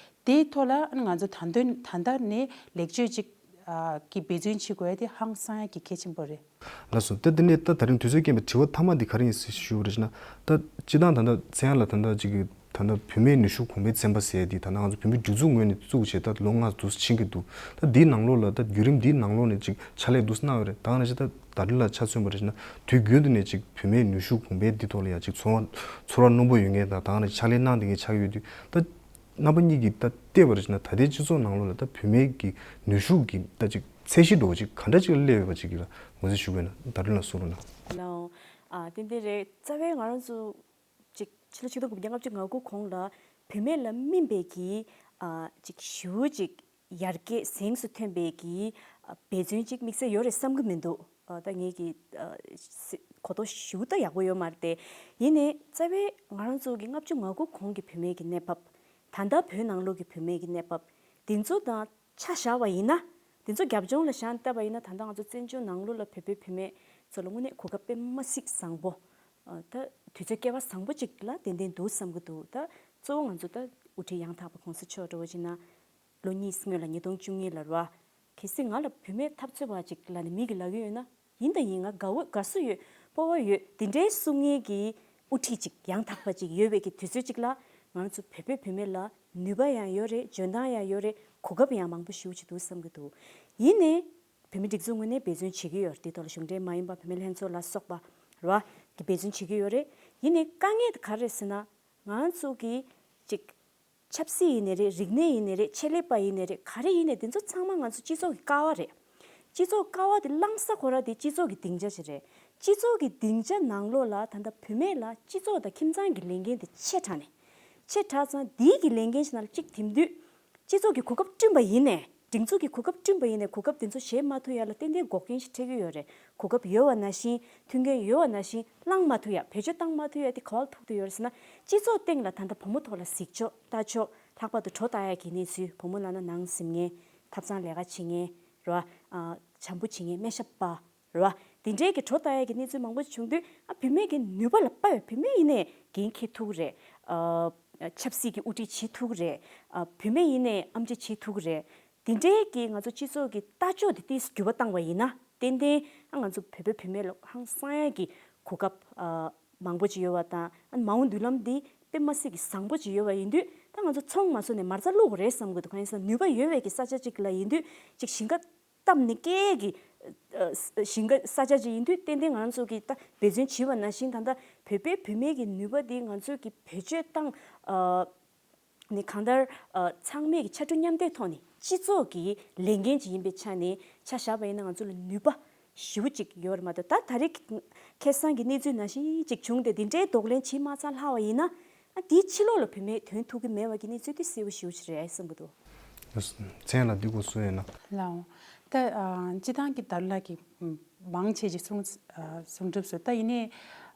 དེའི་ཐོག་ལ་ང་ཚོ་ད་དུང་ད་ལྟ་ནས་ལེགས་བཅོས་ཅིག་གི་འབད་བརྩོན་བྱེད་དགོས་ཡ་དེ་ཧང་སང་ཡ་གི་གལ་ཆེན་པོ་རེད། ལགས་སོ། ད་དེ་ནས་ད་ད་རིང་དུས་ཚོད་རྐྱེན་པས་དྲི་བ་མཐའ་མ་འདི་ག་རེ་ཡིན་ཞུ་བ་རེད་ཅེ་ན། ད་སྤྱི་བཏང་ད་ལྟ་ཚན་ལ་ད་ལྟ་ཅིག་ད་ལྟ་བུད་མེད་ནུས་ཤུགས་གོང་འཕེལ་ཚན་པ་ཟེར་ཡ་འདི་ད་ལྟ་ང་ཚོ་བོད་མིའི་སྒྲིག་འཛུགས་ངོས་ནས་བཙུགས་བྱས་ད་ལོ་ལྔ་དུ་ཕྱིན་གྱི་འདུག་ད་འདིའི་ནང་ལོགས་ལ་ད་བརྒྱུད་རིམ་འདིའི་ནང་ལོགས་ནས་ཅིག་ཕྱག་ལས་འདུག་གནང་ཡོད་རེད། ད་ག་ནང་བཞིན་ད་ད་རིང་ལ་ཆ་མཚོན་པ་རེད་ཅེ་ན་དུས་རྒྱུན་དུ་ནས་ཅིག་བུད་མེད་ནུས་ཤུགས་གོང་འཕེལ་འདི་ཐོག་ལ་ཡ་ཅིག་ཚོར་བ་ཚོར་བ་རྣོན་པོ་ཡོད་མཁན་དང་ད་ག་ནང་ཕྱག་ལས་གནང་བསྡད་མཁན་ཆགས་ཡོད་དུས་ད། རྣམ་པ་གཉིས་ཀྱིས་ད་བལྟས་པར་བྱས་ན་ད་ལྟའི་སྤྱི་ཚོགས་ནང་ལོགས་ལ་ད་བུད་མེད་ཀྱི་ནུས་ཤུགས་ཀྱི་ད་ཅིག་ཚད་གཞི་འདྲ་བོ་ཅིག་ག་འདྲ་ཅིག་ལ་སླེབས་ཡོད་པ་ཅིག་ལ་ངོས་འཛིན་ཞུ་དགོས་ན་ད་ལོ་ལ་གསུང་རོགས་གནང་། ལའོ། ཨ་ཏན་ཏན་རེད། རྩ་བའི་ང་རང་ཚོ་ཅིག་ཕྱི་ལོ་ཆིག་སྟོང་དགུ་བརྒྱ་ལྔ་བཅུ་ང་དགུ་གོང་ལ་བུད་མེད་ལ་སྨིན་པའི་གི་ཨ་ཅིག་ཞེ་པོ་ཅིག་ཡར་རྒྱས་གཟེངས་སུ་ཐོན་པའི་གི་ཨ་འབད་བརྩོན་ཅིག་དམིགས་བསལ་ཡོད་རེད་བསམ་གི་མི་འདུག་ཨ་ད་ངས་ཀྱི་ཨ་སི་གོ་རྟོགས་ཞེ་པོ་ད་ཡག་པོ་ཡོད་མ་རེད་དེ། ཡིན་ནའི་རྩ་བའི་ང་རང་ཚོ་གི་ལྔ་བཅུ་ང་དགུ་གོང་གི་བུད་མེད་ཀྱི་གནས་བབ། ད་ལྟ་བོད་ནང་ལོགས་ཀྱི་བུད་མེད་ཀྱི་གནས་བབ་འདི་ཚོ་དང་ཆ་བཞག་པ་ཡིན་ན། འདི་ཚོ་རྒྱབ་ལྗོངས་ལ་བཞག་བལྟས་པ་ཡིན་ན་ད་ལྟ་ང་ཚོ་བཙན་བྱོལ་ནང་ལོགས་ལ་བོད་པའི་བུད་མེད་ཚོ་ལ་དངོས་གནས་གོ་སྐབས་དཔེ་མ་སྲིད་བཟང་པོ། ཨ་ད་དུས་ཚོད་སྐལ་བ་བཟང་པོ་ཅིག་ལ་ཏན་ཏན་འདུག་བསམ་གྱི་འདུག་ད་གཙོ་བོ་ང་ཚོ་ད་དབུ་ཁྲིད་ཡང་དག་པ་གོང་ས་མཆོག་འདྲ་བོ་ཅིག་ན། ལོ་གཉིས་སྔོན་ལ་ཉིས་སྟོང་བཅུ་གཉིས་ལ་རེད་བ། གལ་སྲིད་ང་ལ་བུད་མེད་འཐབ་རྩོད་པ་ཅིག་ལབ་ནས་མི་གིས་ལབ་ཀྱི་ཡོད་ན། ཡིན་དང་ཡིན། ང་དགའ་བོ་དགའ་བསུ་ཡོད། སྤོབས་པ་ཡོད། དེ་འདྲའི་གསུང་མཁན་གྱི་དབུ་ཁྲིད་ཅིག་ཡང་དག་པ་ཅིག་ཡོད་པའི་གི་དུས་ཚོད་ཅིག་ལ། ང་ཚོ་བོད་པའི་བུད་མེད་ལ་ནུས་པ་ཡང་ཡོད་རེད། འཇོན་ཐང་ཡང་ཡོད་རེད། གོ་སྐབས་ཡང་མང་པོ་ཞེ་པོ་ཅིག་འདུག་བསམ་གྱི་འདུག་ཡིན་ནའི་བུད་མེད་སྒྲིག་འཛུགས་ངོས་ནས་འབད་བརྩོན་བྱེད་ཀྱི་ཡོད་རེད། དེ་ཐོག་ལ་གཞུང་འབྲེལ་མ་ཡིན་པ་བུད་མེད་ལྷན་ཚོགས་ལ་སོགས་པ་རེད་བ། གི་འབད་བརྩོན་བྱེད་ཀྱི་ཡོད་རེད། ཡིན་ནའི་དཀའ་ངལ་དེ་ག་རེ་རེད་ཟེར་ན། ང་ཚོ་གི་ཅིག་ཆབ་སྲིད་ཡིན་ནའི་རེད། རིག་གནས་ཡིན་ནའི་རེད། ཆེད་ལས་པ་ཡིན་ནའི་རེད། ག་རེ་ཡིན་ནའི་དེ་ཚོ་ཚང་མ་ང་ཚོ་སྤྱི་ཚོགས་ཀྱི་ཀ་བ་རེད། སྤྱི་ཚོགས་ཀ་བ་དེ་བླངས་ས་ཁོ་ར་དེ་སྤྱི་ཚོགས་ཀྱི་སྡིངས་ཆ་ཞིག་རེད། སྤྱི་ཚོགས་ཀྱི་སྡིངས་ཆ་ནང་ལོགས་ལ་ད་ལྟ་བུད་མེད་ལ་སྤྱི་ཚོགས་དང་ཁྱིམ་ཚང་གི་ལས་འགན་དེ་ཆེ་དྲགས་ནས། ཆེ་དྲགས་ཙང་དེའི་གི་ལས་འགན་ཞིག་ནང་ལ་གཅིག་དེང་དུས་སྤྱི་ཚོགས་ཀྱི་གོ་སྐབས་བསྐྲུན་པ་ཡིན་ནའི། སྒྲིག་འཛུགས་ཀྱི་གོ་སྐབས་བསྐྲུན་པ་ཡིན་ནའི་གོ་སྐབས་དེ་ཚོ་བཞེས་མ་ཐུབ་ཡ་ལ་ཏན་ཏན་འགོག་རྐྱེན་ཞིག་འཕྲད་ཀྱི་ཡོད་རེད། གོ་སྐབས་ཡོད་པ་ནང་བཞིན། མཐུན་རྐྱེན་ཡོད་པ་ནང་བཞིན་བླངས་མ་ཐུབ་ཡ། བེད་སྤྱོད་བཏང་མ་ཐུབ་ཡ་དེ་ག་པར་ལ་ཐུག་བསྡད་ཡོད་རེད་ཟེར་ན། སྤྱི་ཚོགས་སྟེང་ལ་ད་ལྟ་བུ་མོ་ཐོག་ལ་གཟིགས་ཕྱོགས་ལྟ་ཕྱོགས། ལྷག་པར་དུ་གྲོ་བཏགས་ཡ་གི་གནས་ཚུལ། བུ་མོ་ལབ་ན་ནང་འཛིན་མཁན། ཐབ་ཚང་ལས་ཀ་བྱེད་མཁན་རེད་བ། ཨ་བྱམས་པོ་བྱེད་མཁན། སྨན་ཞབས་པ་རེད་བ། དེ་འདྲའི་གི་གྲོ་བཏགས་ཡ་གི་གནས་ཚུལ་མང་པོ་བྱུང་དུས། ཨ་བུད་མེད་ཀྱི་ནུས་པ་ལ་དཔག་པའི་བུད་མེད་ཡིན་ནའི་འགན་འཁྱེར་ཐུབ་ཀྱི་རེད། ཨ་ཆབ་སྲིད་ཀྱི་དབུ་ཁྲིད་བྱེད་ཐུབ་ཀྱི་རེད། ཨ་བུད་མེད་ཡིན་ནའི་ཨེམ་ཆི་བྱེད་ཐུབ་ཀྱི་རེད། དེ་འདྲའི་གི་ང་ཚོ་སྤྱི་ཚོགས་ཀྱི་ལྟ་ཕྱོགས་དེ་ཏོག་ཙམ་འགྱུར་བ་བཏང་བ་ཡིན་ན། ཏན་ཏན་ཨ་ང་ཚོ་བོད་པའི་བུད་མེད་ལ་ཧང་སང་ཡ་གི་གོ་སྐབས་ཨ་མང་པོ་ཅིག་ཡོད་པ་དང་། ཨ་མ་འོངས་མདུན་ལམ་འདི་དཔེ་མ་སྲིད་ཀྱི་བཟང་པོ་ཅིག་ཡོད་པ་ཡིན་དུས། ད་ང་ཚོ་ཚོང་མ་བཟོ་ནས་མ་རྩ་བླུག་དགོས་རེད་བསམ་གྱི་འདུག་གང་ཡིན་ཟེར་ན་ནུས་པ་ཡོད་པའི་གི་ས་ཆ་ཅིག་ལ་ཡིན་དུས། ཅིག་ཞིང་ཁ་བཏབ་ནས་སྐྱེལ་གྱི་ཨ་ཞིང་ཁ་ས་ཆ་ཅིག་ཡིན་དུས། ཏན་ཏན་ང་ཚོ་གི་ད་འབད་བརྩོན་བྱས་པ་ནང་བཞིན་ད་ལྟ་བོད་པའི་བུད་མེད་ཀྱི་ནུས་པ་འདི་ང་ཚོས་ཀྱི་བེད་སྤྱོད་བཏང་ཨ་ནས་གང་ལྟར་ཨ་ཚང་མས་ཀྱི་ཕྱར་གྲུ་མཉམ་འདེགས་ཐོག་ནས་སྤྱི་ཚོགས་ཀྱི་ལས་འགན་ཅིག་ཡིན་པའི་ཆ་ནས་ཆ་བཞག་པ་ཡིན་ན། ང་ཚོ་ལ་ནུས་པ་ཞེ་པོ་ཅིག་ཡོད་རེད་མ་གཏོགས། ད་ད་རེས་ཁ་སང་གི་གནས་ཚུལ་ནང་བཞིན་ཅིག་བྱུང་སྟེ་འདི་འདྲའི་གདོང་ལེན་བྱེད་མ་ཚར་ལྷག་པ་ཡིན་ན། ཨ་དེའི་ཕྱི་ལོགས་ལ་བུད་མེད་ཐོན་ཐུབ་ཀྱི་མེད་པ་གི་གནས་ཚུལ་དེ་གསལ་པོ་ཞེ་པོ་ཅིག་རེད་བསམ་གྱི་འདུག་མཚན་ལ་འདི་སྐོར་གསུང་ཡོད་ན། ལའོ། ད་ཨ་སྤྱི་བཏང་གི་ད་ལ་གི་མང་ཆེ་ཅིག་གསུང་ཨ་གསུང་གྲུབ་སོང་། ད་ཡིན་ནའི་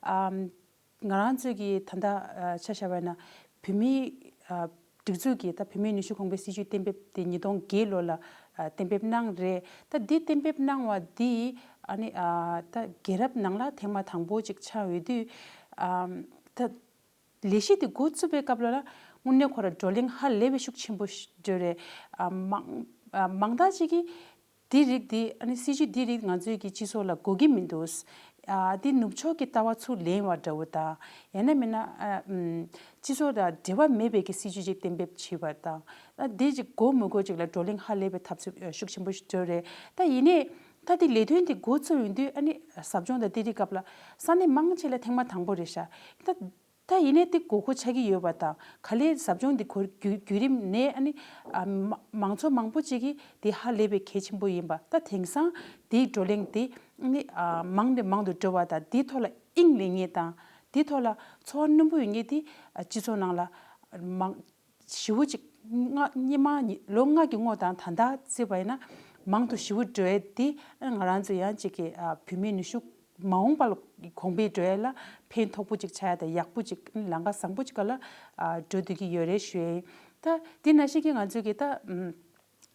ཨ་ང་རང་ཚོས་ཀྱི་ད་ལྟ་ཨ་ཆ་བཞག་པ་ཡིན་ན། བུད་མེད་ཨ་སྒྲིག་འཛུགས་ཀྱིས་ད་བུད་མེད་ནུས་ཤུགས་གོང་འཕེལ་སྲིད་ཇུས་གཏན་འབེབས་དེ་ཉིས་སྟོང་བརྒྱད་ལོ་ལ་ཨ་གཏན་འབེབས་གནང་རེད། ད་འདི་གཏན་འབེབས་གནང་བ་འདི་ཨ་ནི་ཨ་ད་རྒྱལ་རབས་ནང་ལ་ཐེངས་མ་དང་པོ་ཅིག་ཆགས་ཡོད་དུས། ཨ་ད་ལས་གཞི་འདི་འགོ་བཙུགས་པའི་སྐབས་ལ་ལ་དངོས་གནས་ཁོ་ར་བགྲོ་གླེང་ཧ་ལས་པའི་ཤུགས་ཆེན་པོ་ཞིག་འགྲོ་རེད། ཨ་མང་ཨ་མང་དག་ཅིག་གིས་འདི་རིགས་འདི་ཨ་ནི་སྲིད་ཇུས་འདི་རིགས་ང་ཚོའི་གི་སྤྱི་ཚོགས་ལ་དགོས་ཀྱི་མི་འདུག་ཨ་འདི་ནུབ་ཕྱོགས་ཀྱི་ལྟ་བ་ཚུར་ལེན་པ་འདྲ་བོ་དང་། ཡང་ན་མིན་ན་ཨ་ཨམ་སྤྱི་ཚོགས་དང་འབྲེལ་བ་མེད་པའི་གི་སྲིད་ཇུས་ཅིག་གཏན་འབེབས་བྱས་པ་དང་། ཨ་འདི་ཅིག་དགོས་མི་དགོས་ཅིག་ལ་བགྲོ་གླེང་ཧ་ལས་པའི་འཐབ་རྩོད་ཤུགས་ཆེན་པོ་ཞིག་འགྲོ་རེད། ད་ཡིན་ནའི་ད་འདི་ལས་དོན་འདི་འགོ་བཙུགས་ཡོང་དུས་ཨ་ནི་ཟབ་སྦྱོང་དང་དེ་རིགས་སྐབས་ལ་ས་གནས་མང་ཆེ་ལ་ཐེངས་མ་དང་པོ་རེད་ཤག་ད། ད་ཡིན་ནའི་དེ་དགོས་མཁོ་ཆགས་ཀྱི་ཡོད་པ་དང་། ག་ལེར་ཟབ་སྦྱོང་འདི་ཁོར་བརྒྱུད་བརྒྱུད་རིམ་ནས་ཨ་ནི་ཨ་མ་མང་ཚོགས་མང་པོ་ཅིག་གིས་དེ་ཧ་ལས་པའི་གལ་ཆེན་པོ་ཡིན་པ། ད་དེང་སང་དེའི་བགྲོ་གླེང་དེ་ཨ་ནི་ཨ་མང་ནས་མང་དུ་འགྲོ་བ་དང་། དེའི་ཐོག་ལ་དབྱིངས་ལེན་མཁན་དང་། དེའི་ཐོག་ལ་ཚོར་བ་རྣོན་པོ་ཡོད་མཁན་དེ་ཨ་སྤྱི་ཚོགས་ནང་ལ་མང་ཞེ་པོ་ཅིག་སྔ་སྔོན་མ་ཉི་ལོ་ལྔ་གི་སྔོན་དང་ད་ལྟ་བརྩིས་པ་ཡིན་ན་མང་དུ་ཞེ་པོ་འགྲོ་ཡས་དེ་ང་རང་ཚོ་ཡང་ཅིག་གི་ཨ་བུད་མེད་ནུས་ཤུགས་མ་འོངས་པ་ལ་གོང་འཕེལ་འགྲོ་ཡས་ལ་ཕན་ཐོགས་པོ་ཅིག་ཆགས་ཡ་དང་། ཡག་པོ་ཅིག་ལམ་ཁ་བཟང་པོ་ཅིག་ག་ལ་ཨ་འགྲོ་སྡོད་ཀྱི་ཡོད་རེད་ཞུ་ཡ་ཡིན། ད་དེ་ནང་བཞིན་གྱི་ང་ཚོས་ཀྱི་ད་ཨམ་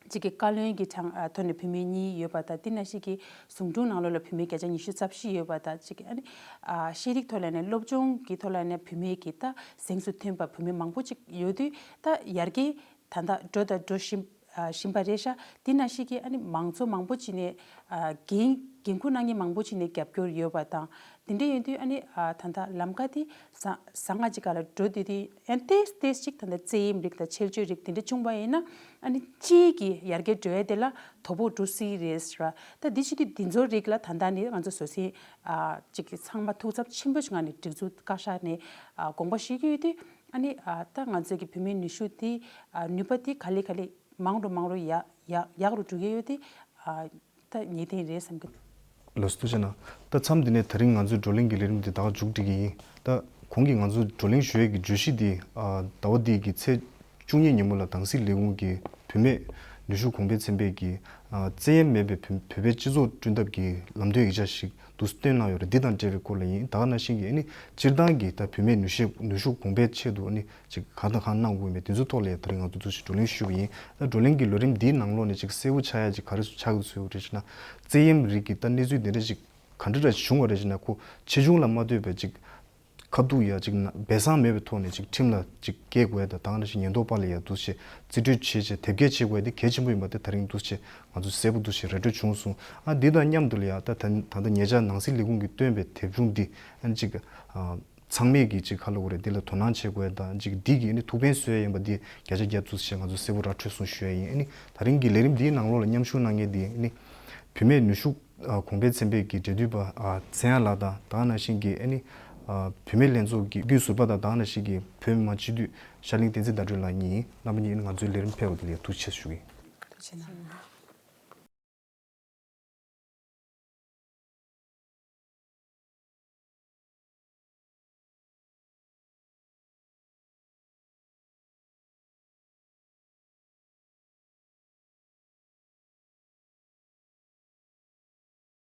གཅིག་གི་བཀའ་བློན་གྱི་གྲངས་ཨ་ཐོག་ནས་བུད་མེད་གཉིས་ཡོད་པ་དང་། དེ་ནང་བཞིན་གྱི་ཟུང་དྲུང་ནང་ལོགས་ལ་བུད་མེད་བརྒྱ་ཆ་ཉི་ཤུ་རྩ་བཞི་ཡོད་པ་དང་། གཅིག་གི་ཨ་ནི་ཨ་ཤེས་རིག་ཐོག་ལ་ནས་སློབ་སྦྱོང་གི་ཐོག་ལ་ནས་བུད་མེད་ཀྱི་ད་གཟེངས་སུ་ཐོན་པ་བུད་མེད་མང་པོ་ཅིག་ཡོད་དུས། ད་ཡར་རྒྱས་ད་ལྟ་འགྲོ་དང་འགྲོ་བཞིན་ཨ་བཞིན་པ་རེད་ཤག་དེ་ནང་བཞིན་གྱི་ཨ་ནི་མང་ཚོགས་མང་པོ་ཅིག་ནས་ཨ་འགན་འགན་འཁུར་གནང་མཁན་མང་པོ་ཅིག་ནས་རྒྱབ་སྐྱོར་ཡོད་པ་དང་། དེ་འདྲ་ཡིན་དུས་ཨ་ནི་ཨ་ད་ལྟ་ལམ་ཀ་དེ་བཟང་བཟང་ང་ཅིག་ག་ལ་འགྲོ་དུས་དེ་ཡང་ཏོག་ཙམ་ཏོག་ཙམ་ཅིག་ད་ལྟ་རྩལ་ཡིན་རིགས་དང་འཆལ་སྤྱོད་རིགས་དེ་འདྲ་བྱུང་བ་ཡིན་ན། ཨ་ནི་སྤྱིའི་གི་ཡར་རྒྱས་འགྲོ་ཡ་དེ་ལ་དོ་ཕོག་འགྲོ་སྲིད་རེད་ཟེར་བ། ད་འདི་བྱེད་དུས་འདི་ཚོ་རིགས་ལ་ད་ལྟ་ནི་ང་ཚོ་བཟོ་ཚན་ཨ་ཅིག་གི་ཚང་མ་ཐུགས་འཚབ་ཆེན་པོ་ཞིག་ངང་ནས་སྒྲིག་འཛུགས་བཀའ་ཤག་ནས་ཨ་དགོངས་པ་བཞེས་ཀྱི་ཡོད་དུས། ཨ་ནི་ཨ་ད་ང་ཚོའི་གི་བུད་མེད་ནུས་ཤུགས་དེ་ཨ་ནུས་པ་དེ་ག་ལེ་ག་ལེ་མང་རུ་མང་རུ་ཡག་ཡག་ཡག་རུ་འགྲོ་གི་ཡོད་དེ། ཨ་ད་ངེས་གཏན་རེད་བསམ་གི། ལགས་སོ། ཐུགས་རྗེ་གནང་། ད་མཚམས་འདི་ནས་ད་རིང་ང་ཚོའི་བགྲོ་གླེང་གི་ལས་རིམ་འདི་ད་ག་མཇུག་སྒྲིལ་གི་ཡིན། ད་གོང་གི་ང་ཚོ་བགྲོ་གླེང་ཞུ་ཡས་ཀྱི་བརྗོད་གཞི་འདི་ཨ་ཟླ་བ་འདིའི་གི་ཚེས་བཅུ་གཉིས་ཉིན་མོ་ལ་དྭངས་བསིལ་ལས་ཁུངས་ཀྱི་བུད་མེད་ནུས་ཤུགས་གོང་འཕེལ་ཚན་པས་ཀྱི་ཨ་བཙན་གཡེམ་མེད་པའི་བོད་བོད་པའི་སྤྱི་ཚོགས་བསྐྲུན་ཐབས་ཀྱི་ལམ་སྟོན་ཡིག་ཆ་ཞིག་འདུག་སེ་བཏོན་གནང་ཡོད་རེད། འདི་དང་འབྲེལ་བའི་སྐོར་ལ་ཡིན། ད་ག་ནང་བཞིན་གྱི་ཨ་ནི་སྤྱིར་བཏང་གི་ད་བུད་མེད་ནུས་ཤུགས་ནུས་ཤུགས་གོང་འཕེལ་ཆེད་དུ་ཨ་ནི་ཅིག་གང་དང་གང་གནང་དགོས་མེད་དེ་ཚོའི་ཐོག་ལ་ཡང་ད་རིང་ང་ཚོ་འདུག་སེ་བགྲོ་གླེང་ཞུས་པ་ཡིན། ད་བགྲོ་གླེང་གི་ལས་རིམ་འདིའི་ནང་ལོགས་ནས་ཅིག་གསལ་པོ་ཆགས་ཡ་ཅིག་ག་རེ་ཆགས་ཀྱི་ཡོད་རེད་ཟེར་ན། བཙན་གཡེམ་རིགས་ཀྱི་ད་གནས་ཚུལ་དེ་འདྲ་ཅིག་ག་འདྲ་ར་བྱུང་བ་རེད་ཟེར་ན། ཁོ་ཆེ་ཆུང་ལ་མ་ལྟོས་པའི་ཅིག་ཁ་ཐུག་ཡ་ཅིག་ན་སྦས་གསང་མེད་པའི་ཐོག་ནས་ཅིག་ཁྲིམས་ལ་ཅིག་བཀལ་དགོས་ཡ་དང་། ད་ག་ནང་བཞིན་ཉེན་རྟོག་པ་ལ་ཡ་འདུག་སེ་རྩིས་སྤྲོད་བྱས་བྱས་དེབ་སྐྱེལ་བྱེད་དགོས་ཡ་དེ་གལ་ཆེན་པོ་ཡིན་པ་དེ་ད་རིང་འདུག་སེ་ང་ཚོ་གསལ་པོ་འདུག་སེ་ར་སྤྲོད་བྱུང་སོང་། ཨ་འདི་དང་མཉམ་དུ་ལ་ཡ་ད་ད་ད་ལྟ་ཉེ་ཆར་ནང་སྲིད་ལས་ཁུངས་ཀྱིས་བཏོན་པའི་དེབ་ཆུང་འདི་ཨ་ནི་ཅིག་ཨ། ཚང་མས་ཀྱི་ཅིག་ག་ལབ་དགོས་རེད། འདི་ལ་དོ་སྣང་བྱེད་དགོས་ཡ་དང་། ཅིག་འདི་གི་ཨ་ནི་ཐུགས་ཕན་གསོས་ཡ་ཡིན་པ་འདི་བརྒྱ་ཆ་བརྒྱ་འདུག་སེ་ང་ཚོ་གསལ་པོ་ར་འཕྲོད་སོང་ཞུ་ཡ་ཡིན། ཨ་ནི་ད་རིང་གི་ལས་རིམ་འདིའི་ནང་ལོགས་ལ་མཉམ་ཞུགས་གནང་མཁན་འདི་ཨ་ནི་བུད་མེད་ནུས་ཤུགས་ཨ་གོང་འཕེལ་ཚན་པའི་གི་འབྲེལ་མཐུད་པ་ཨ་མཚན་ཡ་ལགས་དང་། ད་ག་ནང་བཞིན་གྱི་ཨ་ནི་ཨ་བུད་མེད་ལྷན་ཚོགས་ཀྱི་དགེ་བཤེས་ཟུར་པ་དང་། ད་ག་ནང་བཞིན་གྱི་བོད་མི་མང་སྤྱི་འཐུས་ཤར་གླིང་བསྟན་འཛིན་ཟླ་སྒྲོན་ལགས་གཉིས་ཡིན། རྣམ་པ་གཉིས་ང་ཚོའི་ལས་རིམ་ཕེབས་པ་དེ་ལ་ཐུགས་རྗེ་ཆེ་ཞུ་གི་ཡིན། ཐུགས་རྗེ་གནང་།